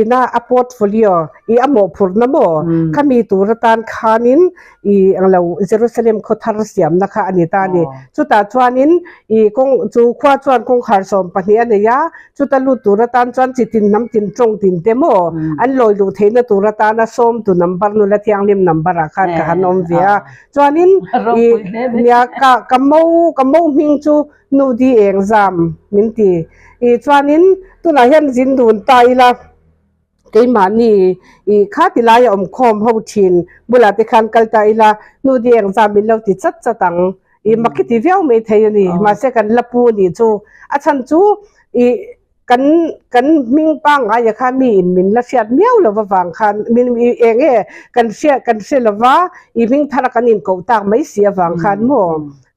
S1: ina a portfolio i a mawhphurhna maw khami tur atan khanin i englo Jerusalem khaw thar siamna kha a ni ta a ni. Chutah chuanin i kawng chu khua chuan kawngkhar 12 a nei a, Chuta lut tur atan chuan chi tin hnam tin tawng tin te maw an lawi luh theihna tur atana sawmtu number nula thianghlim number ah khan ka han awm ve a. Chuanin i nia ka ka mo ka mo hming chu nu di eng zam min ti. I chuanin tunah hian zin dun ta ila keimahni i kha ti laia awm khawm ho thin bulah te khan kal ta ila nu di eng zam min lo ti chat chat ang. I mak i ti viau mai thei a ni. Mahse kan la pu a nih chu. A chhan chu i kan kan hming pangngaia kha mi in min la hriat miau lo avang khan min i eng nge kan hria kan hre lo va i hming thar a kan inkoh tak mai si avang khan maw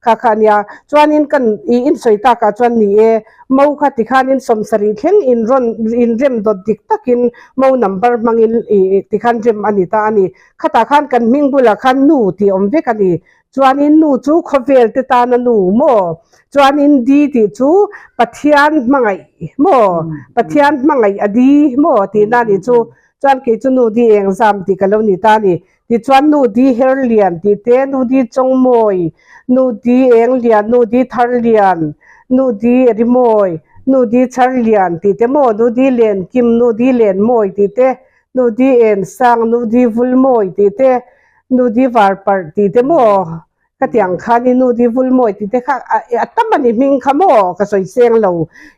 S1: kha kha a nia. Chuanin kan i insawi takah chuan ni e mo kha tikhanin 70 thleng in rawn inrem dawt dik takin mo number hmangin i tikhan rem a ni ta a ni. Khatah khan kan hming bulah khan nu tih awm vek a ni. Chuanin nu chu khawvel te tana nu maw? Chuanin di tih chu Pathian hmangaih maw? Pathian hmangaih a di maw tihna a nih chu. Chuan kei chu nu di eng zam tih ka lo ni ta a ni. Tichuan nu di her lian tih te, nu di chawng mawi, nu di eng lian, nu di thar lian, nu di rimawi, nu di chhar lian tih te maw, nu di len kim, nu di len mawi tih te, nu di en sang, nu di vul mawi tih te, Nu di var parh tih te maw ka ti ang khan i nu di vul mawi tih te kha a tam a ni hming kha maw ka sawi seng lo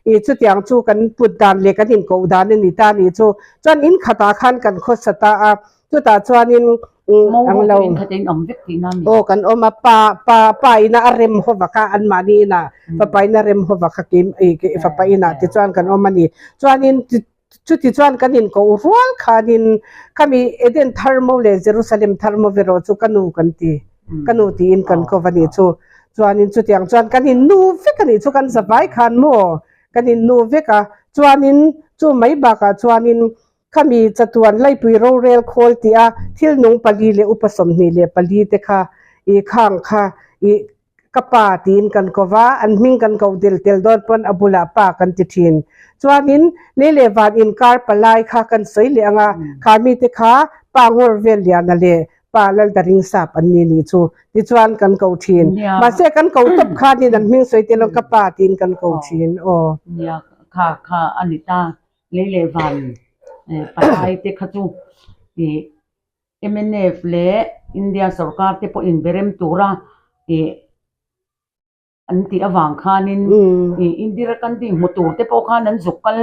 S1: i chutiang chu kan put dan leh kan inkoh dan a ni ta ni chu chuan in khatah khan kan khawsa ta a chutah chuanin ang lo aw kan awm a pa pa pa ina a rem ho vak a anmahni inah fapa ina rem ho vak a kim fapa inah tichuan kan awm a ni chuanin Chuti chuan kan inkoh rual khanin khami Eden thar mo leh Jerusalem thar mo verawh chu ka nu kan ti, ka nu tiin kan kawp a nih chu. Chuanin chutiang chuan kan innu vek a nih chu kan zavai khan maw kan innu vek a. Chuanin chu mai bakah chuanin khami chatuan laipui rorel khawl tih a thil nung pali leh upa 24 te kha i khang kha i. Ka pa tiin kan ko va, an hming kan koh tel tel dawn pawn a bulah pa kan ti thin. Chuanin lei leh van inkar palai kha kan sawi leh ang a, kha mite kha pa ngawr vel liana leh pa Laldaring sap an ni nih chu tichuan kan ko thin. Mahse kan ko tawp khanin an hming sawi tel ang ka pa tiin kan ko thin aw.
S2: Nia, kha kha a ni ta. Lei leh van palai te kha chu ih mnf leh India sorkar te pawh inberem tura ih an tih avang khanin ih Indira Gandhi hmu tur te pawh khan an zuk kal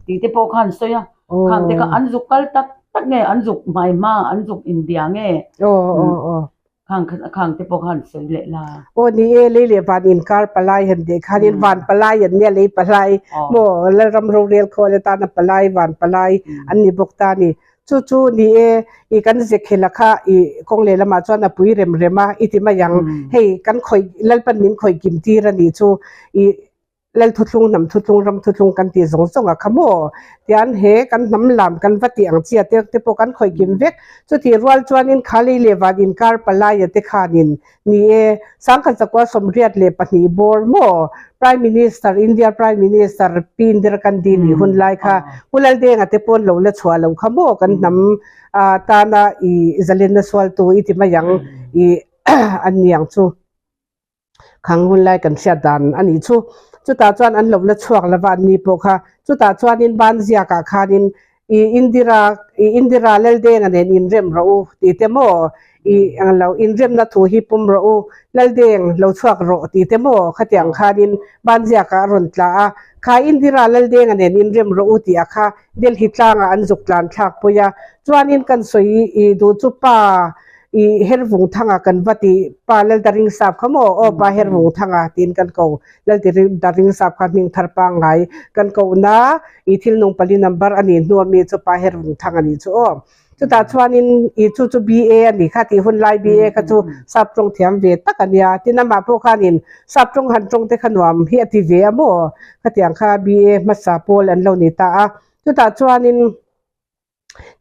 S2: tih te pawh khan an sawi a, khang te kha an zuk kal tak tak nge an zuk hmai hma an zuk inbia nge khang khang te pawh khan sawi leh la.
S1: Aw ni e, lei leh van inkar palai han tih khanin van palai an nia lei palai maw Lalram rorel khawl atana palai van palai an ni bawk ta a ni. Chu chu ni e, i kan Zekhela kha i kawng leh lamah chuan a pui rem rem a, i ti mai ang. Hei kan khawih, Lalpan min khawih kim tir a nih chu, i Lal thuthlung, hnam thuthlung, ram thuthlung kan tih zawng zawng a kha maw? Tian he kan hnam lam kan va tih ang chi a te te pawh kan khawih kim vek. Chutih rual chuanin kha lei leh van inkar palaia te khanin Ni e, Sangkhat Zakua 82 bawr maw? Prime Minister, India Prime Minister Pi Indira Gandhi nih hun lai kha Pu Laldenga te pawn lo la chhuah lo kha maw? Kan hnam tana i zalenna sualtu i ti mai ang i an ni ang chu. Khang hun lai kan hriat dan a nih chu. Chutah chuan an lo la chhuak lova an ni pawh kha. Chutah chuanin Banziakah khanin I Indira, i Indira Laldenga nen inrem rawh u tih te maw? I ang lo inremna thu hi pum rawh u, Laldeng lo chhuak rawh tih te maw? Khatiang khanin Banziaka a rawn tla a, kha Indira Laldenga nen inrem rawh u tih a kha Delhi tlangah an zuk tlan thlak pui a. Chuanin kan sawi i duh chu pa i Hervungthanga kan va ti, pa Laldaring sap kha maw? Aw pa Hervungthanga tiin kan ko. Laldaring sap kha hming thar pangngai kan kohna i thil nung pali number a nih hnu ami chu pa Hervungthang a nih chu aw. Chutah chuanin i chu chu BA a nih kha tih hun lai BA kha chu sap tawng thiam ve tak a nia. Tin amah pawh khanin sap tawng han tawng te kha nuam hi a ti ve a maw? Khatiang kha BA hmasa pawl an lo ni ta a. Chutah chuanin.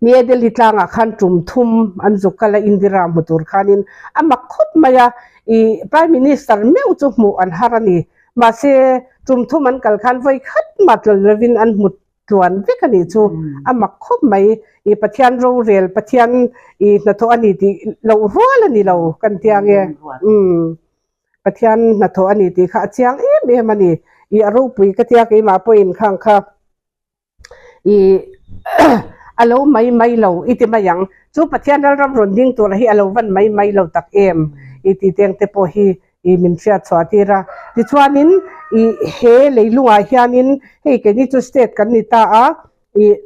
S1: Ni e, Delhi tlangah khan tum thum an zuk kal a, Indira hmu tur khanin a mak khawp mai a, i Prime Minister meuh chu hmuh an har a ni. Mahse, tum thum an kal khan vawi khat mah tlawlh lovin an hmu tluan vek a nih chu. A mak khawp mai. I Pathian rorel, Pathian i hnathawh a ni tih loh rual a ni lo kan tia nge. Umm. Pathian hnathawh a ni tih kha a chiang em em a ni. I a ropui ka tia keimah pawhin khang kha. I a lo mai mai lo i ti mai ang. Chu Pathian lalram rawn ding tura hi a lo van mai mai lo tak em i ti teng te pawh hi i min hriat chhuah tir a. Tichuanin i he leilungah hianin hei keini chu state kan ni ta a i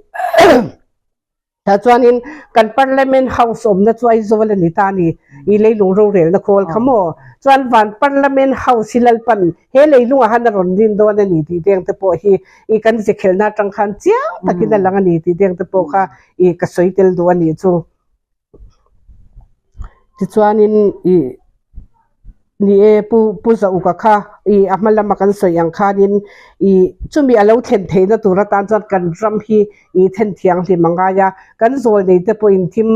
S1: Tah chuanin kan Parliament House awmna chu Aizawl a ni ta a ni. I leilung rorelna khawl kha maw? Chuan van Parliament House hi Lalpan he leilungah han a rawn rin dawn a ni tih deng te pawh hi i kan zekhelna atang khan chiang takin a lang a ni tih deng te pawh kha i ka sawi tel duh a nih chu. Tichuanin i. Ni e, Pu Pu Zauka kha i a hma lama kan sawi ang khanin i chumi a lo thlen theihna tur atan chuan kan ram hi i then thianghlim a ngai a, kan zawl nei te pawhin thim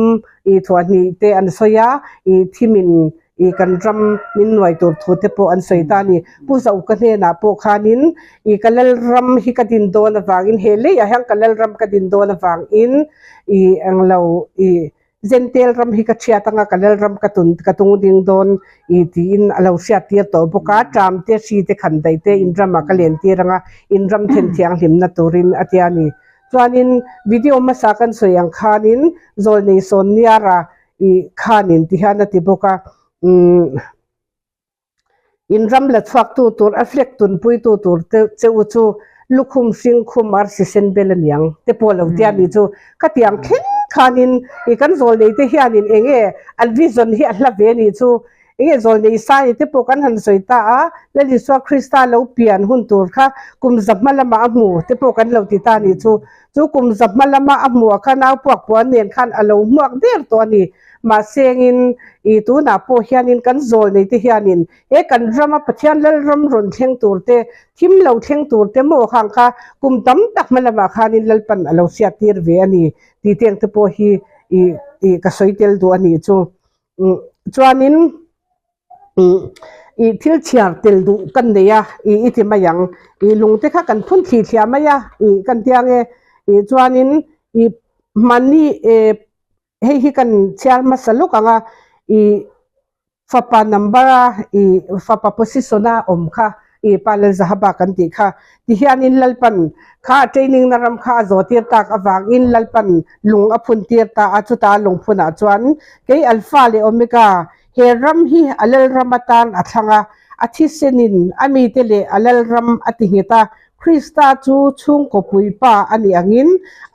S1: i thuahhnih te an sawi a, i thimin i kan ram min nuai tur thu te pawh an sawi ta a ni. Pu Zauka hnenah pawh khanin i ka Lalram hi ka din dawn avangin he leiah hian ka Lalram ka din dawn avangin i englo i Zentel ram hi ka chhiat anga ka lal ram ka tun ka tung ding dawn i tiin a lo hriat tir tawh bawk a, ṭam te hri te khan daih te in ramah ka len tir anga in ram then thianghlimna turin a tia a ni. Chuanin video hmasa kan sawi ang khanin Zawlnei Sawnniara i khanin ti hian a ti bawk a, umm. In ram la chhuaktu tur a flag tunpuitu tur te che u chu lukhum hring khum arsi sen bel a niang te pawh lo tia mi chu khatiang thleng khanin i kan zawlnei te hianin eng nge an vision hi a hla ve a nih chu eng nge zawlnei sai te pawh kan han sawi ta a Lal Isua Krista lo pian hun tur kha kum za hma lamah a hmu te pawh kan lo ti ta a nih chu chu kum za hma lama a hmuh ah khan nau puak puan nen khan a lo hmuak der tawh a ni. Mahsengin, i tunah pawh hianin kan zawl nei te hianin he kan rama Pathian Lalram rawn thleng tur te, thim lo thleng tur te maw khang kha kum tam tak hma lamah khanin Lalpan a lo hriat tir ve a ni tih teng te pawh hi i i ka sawi tel duh a nih chu. Chuanin. I thil chhiar tel duh kan nei a, i i ti mai ang. I lung te kha kan phun thli thliah mai a, i kan tia nge. I chuanin i hmani e hei hi kan chhiar hmasa lawk ang a, i fapa number a i fapa position a awm kha i pa Lalzahaba kan tih kha. Tihianin Lalpan kha training na ram kha a zawh tir tak avangin Lalpan lung a phun tir ta a, chuta lungphunah chuan kei Alpha leh Omega He ram hi a lalram atan a thlang a, a thisenin a mite leh a lalram a ti nghet a. Krista chu chhungkaw puipa a nih angin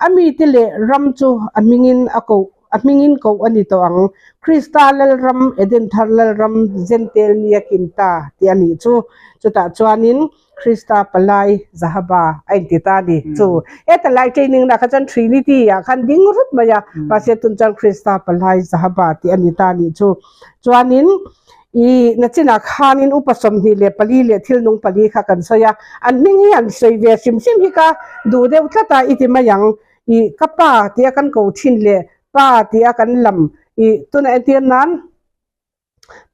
S1: a mite leh ram chu a hmingin a koh a hmingin koh a ni tawh ang. Krista lalram Eden thar lalram Zentel ni a kin ta tih a nih chu. Chutah chuanin Krista palai Zahaba a inti ta a ni. Chu heta lai training na kha chuan Trinity ah khan ding rup mai a, mahse tun chuan Krista palai Zahaba tih a ni ta a nih chu. Chuanin i nachinah khanin upa 24 leh thil nung pali kha kan sawi a, an hming hi han sawi ve hrim hrim hi ka duh deuh tlat a i ti mai ang. I ka pa tia kan ko thin leh pa tia kan lam i tunah entir nan,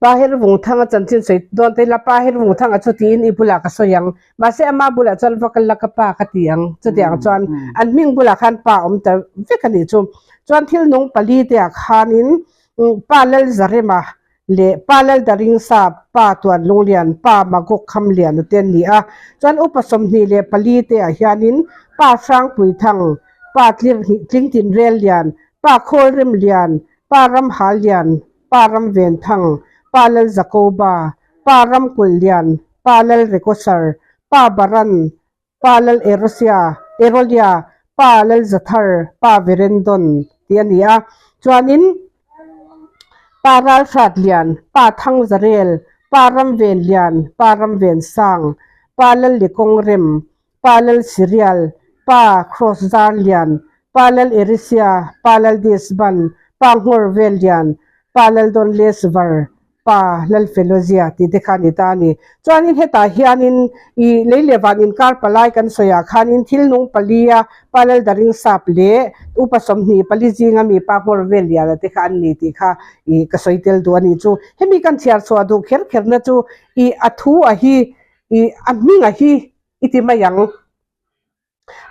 S1: Pa Hervungthanga chanchin sawi dawn te ila Pa Hervungthanga chu tiin i bulah ka sawi ang. Mahse ama bulah chuan va kal la ka pa ka ti ang. Chutiang chuan an hming bulah khan pa awm ta vek a nih chu. Chuan thil nung pali te ah khanin Pa Lalzarema leh Pa Laldaringsa, Pa Tuanlunglian, Pa Magog Khamlian te an ni a. Chuan upa 24 te ah hianin Pa Hrangpuithang, Pa Tlingtinrellian, Pa Khawlremlian, Pa Ramhallian, Pa Ram Venthang, Pa Lal Jakoba, Pa Ram Kulhlian, Pa Lal Rekosar, Pa Baran, Pa Lal Erosia, Erolia, Pa Lal Zathar, Pa Verendon tih a ni a. Chuanin Pa Ralhratlian, Pa Thangzarel, Pa Ramvenlian, Pa Ramvensang, Pa Lal Likongrem, Pa Lal Sirial, Pa Cross Zarlian, Pa Lal Erisia, Pa Lal Disban, Pa Nghawr Vellian, Pa Lal Don Lesvar, Pa Lal Felozia tih te kha a ni ta a ni. Chuanin hetah hianin i lei leh van inkar palai kan sawiah khanin thil nung palia Pa Lal Daring Sap leh upa 24 zinga mi Pa Nghawr Velliana te kha an ni tih kha i ka sawi tel duh a ni chu. Hemi kan chhiar chhuah duh kher kherna chu i a thu a hi i a hming a hi i ti mai ang.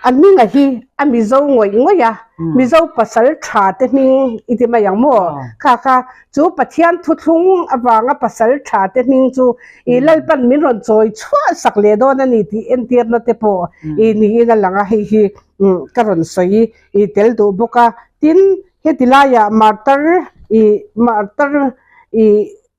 S1: A hming a hi a Mizo ngawih ngawih a, Mizo pasal tha te hming i ti mai ang maw? Kha kha chu Pathian thuthlung avanga pasal tha te hming chu i Lalpan min rawn chawi chhuah sak leh dawn a ni tih entirna te pawh i niin a lang a, hei hi ka rawn sawi i tel duh bawk a. Tin, heti laiah martar i martar i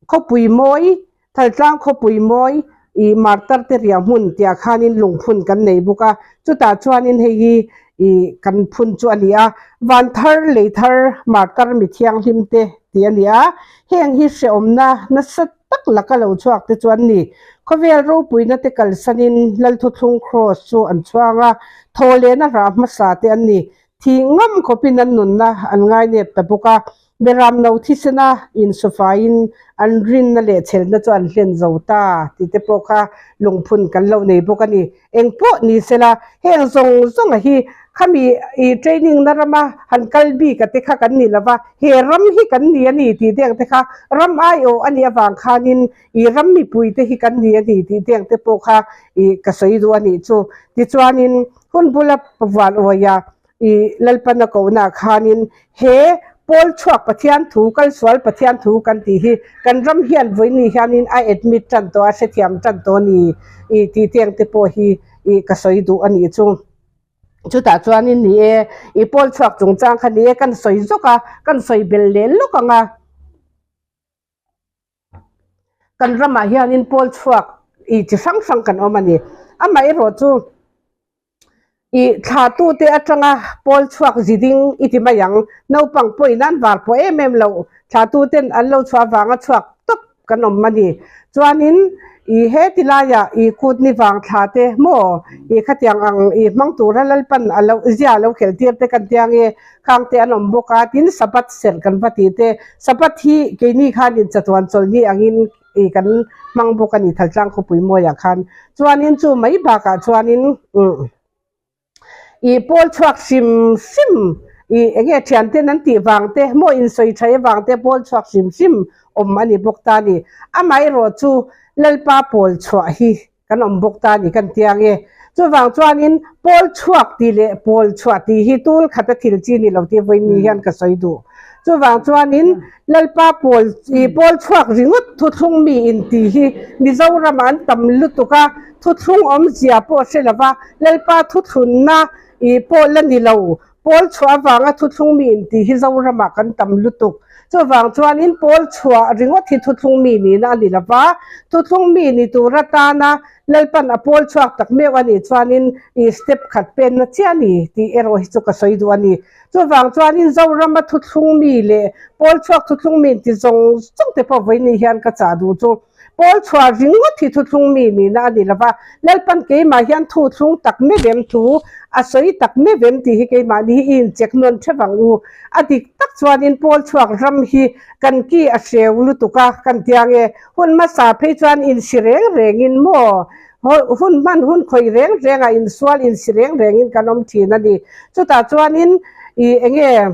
S1: khawpui mawi Thaltlang khawpui mawi i martar te riah hmun tihah khanin lungphun kan nei bawk a, chutah chuanin hei hi i kan phun chu a ni a, van thar lei thar martar mi thianghlim te tih a ni a, heng hi hrehawmna nasa tak laka lo chhuak te chu an ni. Khawvel ropuina te kalsanin Lalthuthlung Kraws chu an chhuang a, thawhlehna rah hmasa te an ni. Thih ngam khawpin an nunna an ngainep ta bawk a, Beram no thisena insawfaiin an rinna leh chhelna chu an hlen zo ta tih te pawh kha lungphun kan lo nei bawk a ni. Eng pawh ni sela, heng zawng zawnga hi khami i training na rama han kal bik a te kha kan ni lova, he ram hi kan ni a ni tih deng te kha ram aiawh a nih avang khanin i ram mipui te hi kan ni a ni tih deng te pawh kha i ka sawi duh a nih chu. Tichuanin hun bula vuan awia I Lalpana kohna khanin he Pawl chhuak Pathian thu, kalsual Pathian thu kan tih hi kan ram hian vawiini hianin a admit tan tawh a, hrethiam tan tawh a ni i tih teng te pawh hi i ka sawi duh a nih chu. Chutah chuanin ni e, i Pawl chhuak chungchang kha ni e kan sawi zawk a, kan sawi bel leh lawk ang a. Kan ramah hianin pawl chhuak i chi hrang hrang kan awm a ni. Amaherawh chu i thlatute atanga pawl chhuak zi ding i ti mai ang. Naupang pawhin an var pawh em em loh thlatuten an lo chhuah avanga chhuak tawp kan awm a ni. Chuanin i heti laiah i kut ni vang thla te maw i khatiang ang i hmang tura Lalpan a lo zia a lo khelh tir te kan tia nge Khang te an awm bawk a, tin Sabbath serh kan va tih te, Sabbath hi keini khanin chatuan chawlhni angin i kan hmang bawk a ni Thaltlang khawpui mawiah khan. Chuanin chu mai bakah chuanin umm i pawl chhuak hrim hrim i enge thianten an tih vang te maw insawi tha avang te pawl chhuak hrim hrim. awm a ni bawk ta a ni. Amaherawhchu Lalpa pawl chhuah hi kan awm bawk ta a ni kan ti ang e. Chuvang chuanin pawl chhuak tih leh pawl chhuah tih hi tul khat a thil chi ni lo tih vawiin hian ka sawi duh. Chuvang chuanin Lalpa pawl i pawl chhuak ringawt thuthlung mi in tih hi Mizoramah an tam lutuk a, thuthlung awmzia pawh hre lova Lalpa thuthlunna i pawh la ni lo. Pawl chhuah avanga thuthlung mi in tih hi Zoramah kan tam lutuk. Chuvang chuanin pawl chhuah ringawt hi thuthlung mi nihna a ni lova, thuthlung mi ni tur atana Lalpan a pawl chhuak tak meuh a nih chuanin i step khat penna chiah a ni tih erawh hi chu ka sawi duh a ni. Chuvang chuanin Zorama thuthlung mi leh pawl chhuak thuthlung mi inti zawng zawng te pawh vawiin hian ka chah duh chu. Pawl chhuah ringawt hi thuthlung mi nihna a ni lova, Lalpan keimah hian thuthlung tak mevem thu a sawi tak mevem tih hi keimahni hi i inchek nawn theuh ang u. A dik tak chuanin pawl chhuak ram hi kan ki a hreu lutuk a kan tia nge hun hmasa phei chuan insi reng rengin maw hun hman hun khawih reng rengah insual insi reng rengin kan awm thin a ni. Chutah chuanin ih enge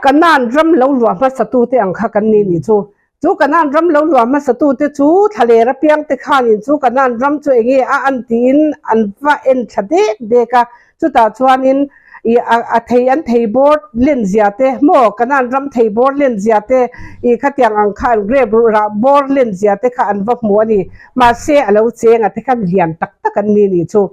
S1: Kanan ram lo luah hmasatute ang kha kan ni nih chu. Chu Kanan ram lo luah hmasatute chu thlaler apiang te khanin chu Kanan ram chu enge a an tiin an va en thla dek dek a. Chutah chuanin ih a thei an thei bawr len zia te maw Kanan ram thei bawr len zia te ih khatiang ang kha an grape rah bawr len zia te kha an va hmu a ni. Mahse a lo cheng a te khan lian tak tak an ni nih chu.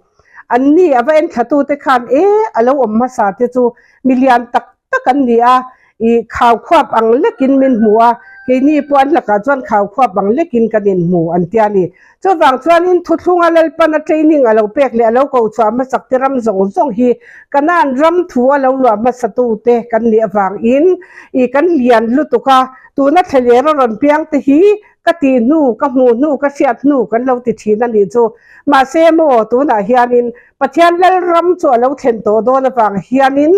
S1: An ni a va en thlatute khan e a lo awm hmasa te chu mi lian tak tak an ni a, ih khau khuap ang lekin min hmu a, keini pawh an lakah chuan khau khuap ang lekin kan inhmu an tia a ni. Chuvang chuanin thuthlunga Lalpana training a lo pek leh a lo ko chhuah hmasak te ram zawng zawng hi Kanaan ram thu a lo luah hmasatute kan nih avangin ih kan lian lutuk a, tuna thlaler a rawn piang te hi Ka tih hnu, ka hmuh hnu, ka hriat hnu kan lo ti thin a nih chu. Mahse maw, tunah hianin Pathian Lalram chu a lo thlen tawh dawn avang hianin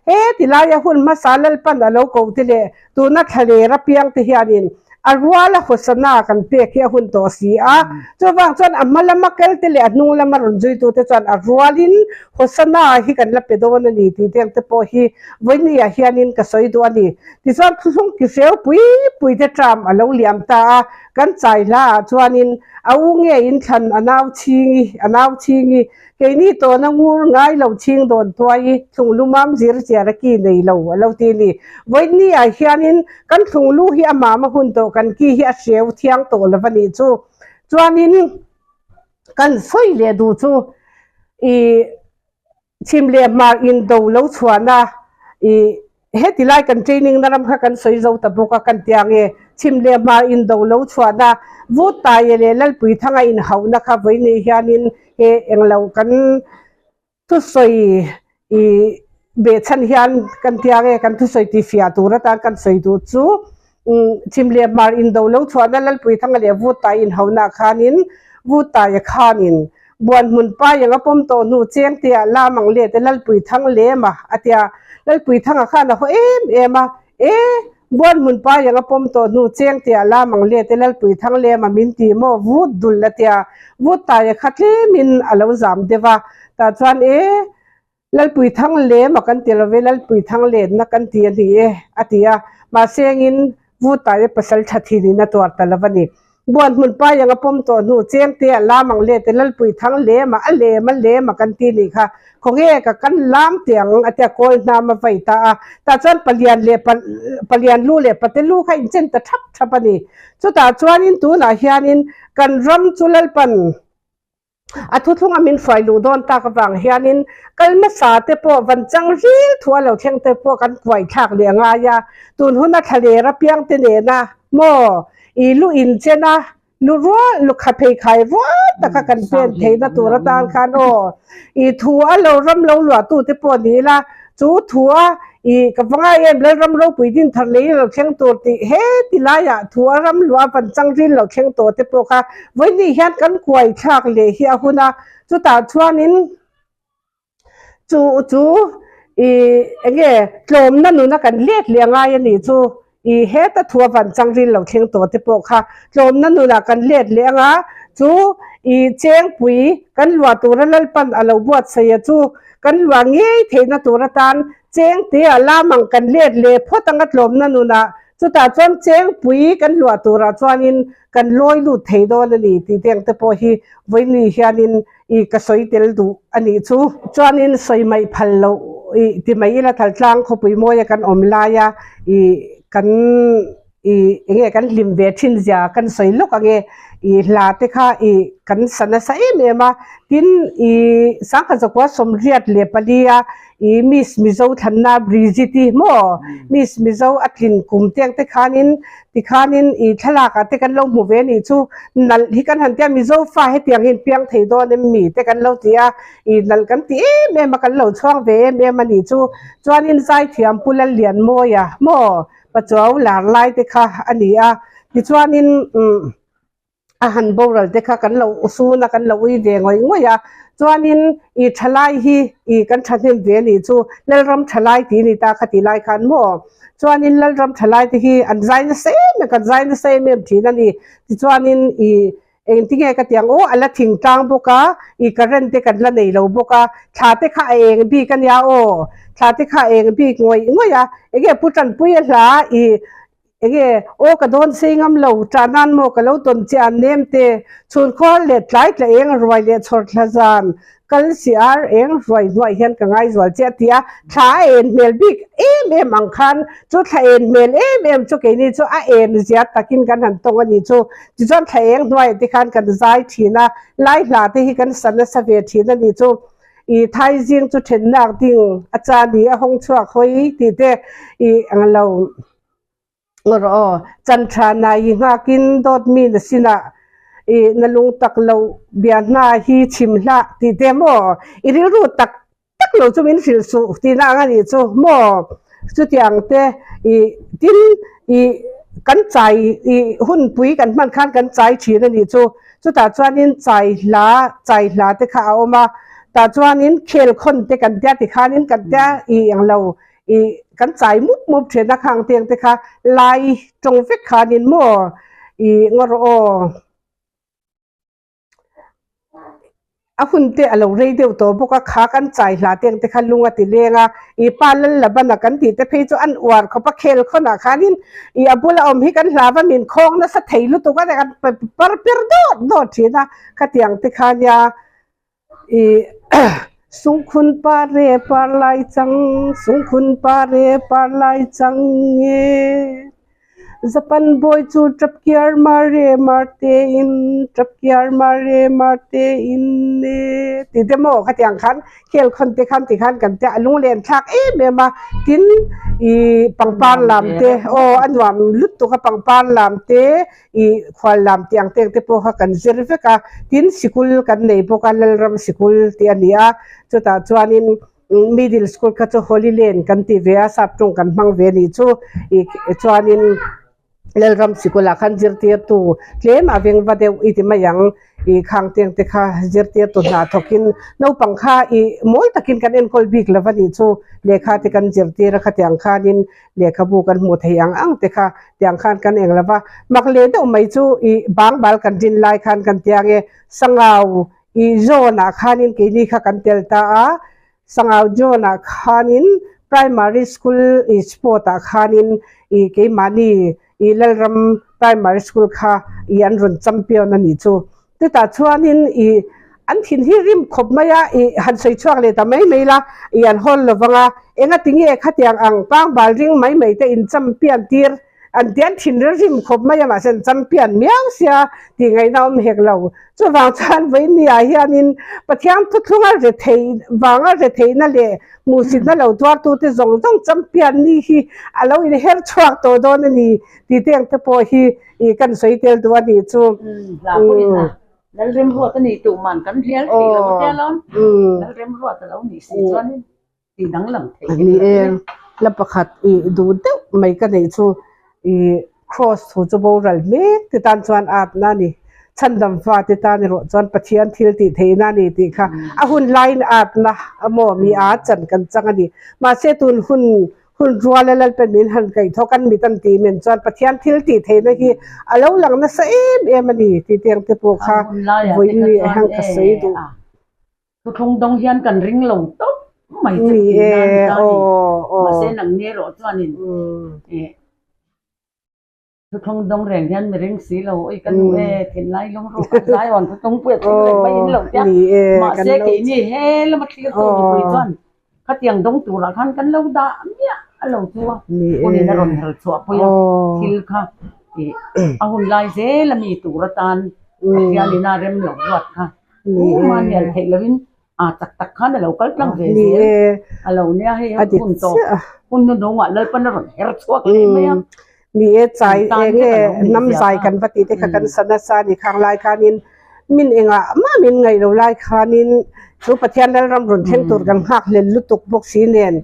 S1: he tilaia hun hmasa Lalpan a lo ko te leh tuna thlaler apiang te hianin a ruala hawsana kan pek hi a hun tawh si a. Chuvang chuan a hma lama kel te leh a hnung lama rawn zuitute chuan a rualin hawsana hi kan la pe dawn a ni tih deng te pawh hi vawinia hianin ka sawi duh a ni. Tichuan thuthlung ki hreu pui pui te tram a lo liam ta a, kan chai hla ah chuanin a u nge in thlan a nau chhingi, a nau chhingi, keini tawna ngur ngai lo chhing dawn tuai i thlunglu mam zir chiar a ki nei lo a lo ti ni. Vawiin ah hianin kan thlunglu hi a mam a hun tawh kan ki hi a hreu thiang tawh lo a nih chu. Chuanin kan sawi leh duh chu i Chhim leh hmar in do lo chhuahna i heti lai kan training na ram kha kan sawi zo ta bawk a kan tia nge chhim leh hmar in do lo chhuahna vut taia leh Lalpui thanga in hauhna kha vawiin hianin he englo kan thusawi i behchhan hian kan tia nge kan thusawi tih fiah tur atan kan sawi duh chu chhim leh hmar in do lo chhuahna Lalpui thanga leh vut tai in hauhna khanin vut taia khanin Buan hmun pa eng a pawm tawh hnu cheng te ah lam ang let e Lalpui thang lem a, a ti a. Lalpui thanga khan a haw em em a, E! Buan hmun pa eng a pawm tawh hnu cheng te ah lam ang let e Lalpui thang lem a min ti maw vut dul a ti a. Vut taia kha tlemin a lo zam deuh a. Tah chuan E! Lalpui thang lem a kan ti lo ve, Lalpui thang lenna kan ti a ni e, a ti a. Mahse engin Vutaia pasal tha thinin a tuar ta lo a ni. Buan hmun pa iang a pawm tawh hnu cheng te a lam ang let e, Lalpui thang lem a, a lem a lem a kan ti nih kha. Khawnge ka kan lam teh ang a ti a, kawl hnam a vai ta a. Tah chuan palian leh palian lu leh pate lu kha inchen ta thap thap a ni. Chutah chuanin tunah hianin kan ram chu Lalpan, A thuthlunga min hruai luh dawn tak avang hianin kal hmasa te pawh van chang ril thu a lo thleng te pawh kan kuai thlak leh a ngai a, tun huna thlaler apiang te nena maw i lu inchen a, lu rual lu kha phei khai rual taka kan pen theihna tur atan khan aw i thu a lo ram lo luah tu te pawh ni ila Chu thu a, i ka va ngai em, Lalram ropui din thar lei lo thleng tur tih he ti laiah thu a ram luah van chang ril lo thleng tawh te pawh kha vawiin hian kan kuai thlak leh hi a hun a, chutah chuanin chu chu i enge tlawmna nuna kan let leh a ngai a nih chu. I heta thu a van chang ril lo thleng tawh te pawh kha tlawmna nunah kan let leh anga chu i chengpui kan luah tura Lalpan a lo buatsaih a chu kan luah ngei theihna tur atan chengte a lam ang kan let leh phawt anga tlawmna nunah. Chutah chuan chengpui kan luah turah chuanin kan lawi lut thei dawn a ni tih te ang te pawh hi vawiin hianin i ka sawi tel duh a nih chu. Chuanin sawi maih phal loh i ti mai ila Thaltlang khawpui mawia kan awm laia i kan i enge kan hlim ve thin zia kan sawi lawk ang e. I hla te kha i kan sa nasa em em a, tin i sangkhat zakua 84 a i Miss Mizo thlanna Bridget-i maw Miss Mizo a tlin kum te ang te khanin tikhanin i thlalak ah te kan lo hmu ve a nih chu nalh hi kan han tia Mizo fa hetiang hi an piang thei dawn em mi te kan lo ti a i nalh kan ti em em a kan lo chhuang ve em em a nih chu chuanin zaithiam Pu Lallianmawia maw Pachuau lar lai te kha a ni a tichuanin umm a han boral te kha kan lo sun a kan lo ui ve ngawih ngawih a chuanin ih thalai hi ih kan thahnem ve a nih chu Lalram thalai tih a ni ta kha tih lai khan maw chuanin Lalram thalai te hi an zai nasa em em kan zai nasa em em thin a ni tichuanin ih Engtinge ka ti ang aw, a la thing tlang bawk a, i current te kan la nei lo bawk a, thla te kha a eng bik a nia aw, thla te kha a eng bik ngawih ngawih a, enge Pu Tanpui a hla i enge aw ka dawn sei ngam lo, ṭah nan maw ka lo tawn che an nem te, chhun khuar leh tlai tla eng ruai leh chhawr thla zan Kal si ar eng ruai hnuai hian ka ngaizual che a ti a, thla a en hmel bik em em ang khan chu thla en hmel em em chu keini chu a en zia takin kan han tawng a nih chu. Tichuan thla eng hnuaiah te khan kan zai thin a, lai hla te hi kan sa nasa ve thin a nih chu. I thai zing chu thennak ding a cha ni a hawng chhuak hawi tih te i ang lo. Ngawr aw, chan tha na i nghakin dawt mi na sinah i na lung tak lo bia hna hi chim hlah ti te maw? I rilru tak tak lo chu min hrilh suh tihna ang a nih chu maw? Chutiang te i tin i kan chai i hunpui kan hman khan kan chai thin a nih chu. Chutah chuanin chai hla chai hla te kha a awm a, tah chuanin khel khawn te kan tia tikhanin kan tia i ang lo I kan chai mup mup thin a khang teng te kha lai tawng vek khanin maw i ngaw rawh aw. A hun te a lo rei deuh tawh bawk a, kha kan chai hla teng te kha lung a ti leng a, i pa lal laban a kan tih te phei chu an uar khawp a khel khawnah khanin i a bula awm hi kan hlau a min khawng nasa thei lutuk a kan par per dawt dawt thin a, khatiang te kha nia. I sungkhun pare par lai chang sungkhun pare par lai chang nge Japan bawi chu tap kiar mare marte in tap kiar mare marte in e ti te maw khatiang khan khel khawn te khan ti khan kan tia a lunglen thlak em em a tin i pangpar lam te aw a nuam lutuk a pangpar lam te I khual lam tih ang teng te pawh kha kan zir vek a, tin sikul kan nei bawk a, Lalram sikul tih a ni a, chutah chuanin middle school kha chu Holy Land kan ti ve a, sap ṭawng kan hmang ve a nih chu, i chuanin Lalram sikulah khan zirtirtu tlem a veng va deuh i ti mai ang, i khang teng te kha zirtirtu hna thawkin naupang kha i mawi takin kan enkawl bik lo va nih chu, lehkha te kan zirtir a khatiang khanin Lehkhabu kan hmuh theih ang ang te kha tiang khan kan eng lo va, mak leh deuh mai chu i bangbal kan rin lai khan kan tiang e, Sangau i zone ah khanin keini kha kan tel ta a, Sangau zone ah khanin primary school i sport ah khanin i keimahni i Lalram primary school kha i an rawn champion a nih chu. Chutah chuanin i an thin hi rim khawp mai a, i han sawi chhuak leh ta mai mai la, i an hawl lo vang a, engati nge khatiang ang pangbal ring mai mai te in champion tir an ti an thin rim khawp mai a, mahse an champion miau sia tih ngaihna awm hek lo. Chuvang chuan vawinia hianin Pathian thuthlunga rethei vanga retheihna leh hmuhsitna lo tuartute zawng zawng champion ni hi a lo inher chhuak tawh dawn a ni tih te ang te pawh hi I kan sawi tel duh a nih chu.
S2: Hla pawhin a Lalremruat a nih tuh man kan hlial theih lo a tia lawm. Lalremruat a lo nih si chuanin tih danglam theih
S1: hek lo e. Hla pakhat i duh deuh mai ka neih chu i Kraws thu chu boral mek te tan chuan atna a ni. Chhandam fa te tan erawh chuan Pathian thil tih theihna a ni tih kha a hun laiin atna a maw mi a chan kan chang a ni. Mahse tun hun Hun rual a Lalpen min han kaih thawk an mit an tih men chuan Pathian thil tih theihna hi a lo lang nasa em em a ni tih te ang te pawh kha vawiin ni ah hian ka sawi duh.
S2: Thuthlung dawng hian kan ring lo tawp mai chu tihna a ni ta a ni. Mahse nang ni erawh chuanin. Thuthlung dawng reng hian mi ring si lo, oi ka nu e, thinlai lungruak a zai awn thuthlung pui a thleng reng mai in lo tia. Mahse keini he lama thlir tu mipui chuan khatiang dawng turah khan kan lo dah miah a lo chu a, hunin a rawn her chhuah pui a, thil kha ih a hun lai zel a mi tur atan Pathianin a rem lo ruat kha tumah hnial theih loin A tak tak khan a lo kal tlang ve zel a lo nia hei a hun tawp hun hnuhnungah Lalpan a rawn her chhuak leh mai a.
S1: Ni e chai eng nge hnam zai kan va tih te kha kan sa nasa a ni khang lai khanin min engah mah min ngaih lo lai khanin chu Pathian Lalram rawn thleng tur kan nghak hlel lutuk bawk si nen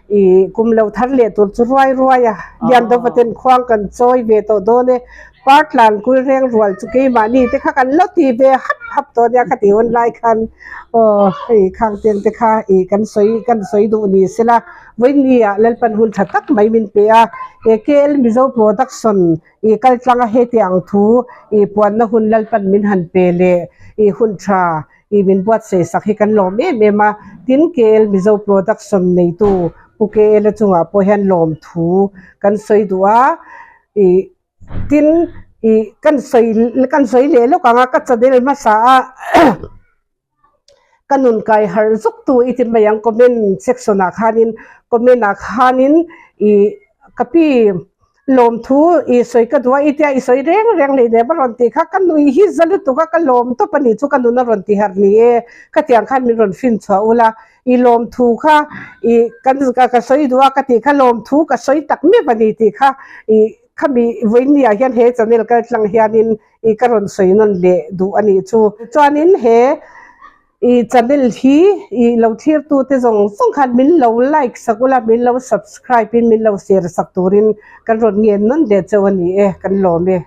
S1: I kum lo thar leh tur chu ruai ruai a, Liandova ten khuang kan chawi ve tawh dawn e, Partlan kul reng rual chu keimahni te kha kan lo ti ve hap hap tawh nia kha ti hun lai khan aw hei khang teng te kha i kan sawi kan sawi duh ni sela vawiin ah Lalpan hun tha tak mai min pe a, he KL Mizo Production i kal tlang a heti ang thu i puanna hun Lalpan min han pe leh i hun tha I min buatsaih sak hi kan lawm em em a, tin KL Mizo Production neitu Pu KL a chungah pawh hian lawmthu kan sawi duh a, i tin i kan sawi kan sawi leh lawk ang a, ka channel hmasa a ka nun kai harh zuk tu i ti mai ang comment section ah khanin comment ah khanin i ka pi Lawmthu i sawi ka duh a, i tia i sawi reng reng leh nem a rawn tih kha ka nui hi za lutuk a, ka lawm tawp a nih chu ka nun a rawn ti harh ni e, khatiang khan min rawn fin chhuah ula, i lawmthu kha i kan ka sawi duh a ka tih kha lawmthu ka sawi tak meuh a ni tih kha i khami vawiin ah hian he channel kal tlang hianin i ka rawn sawi nawn leh duh a nih chu. Chuanin he. I channel hi i lo thlir tu te zawng zawng khan min lo like sak ula, min lo subscribe in min lo share sak turin kan rawn ngen nawn leh cheu a ni e, kan lawm e.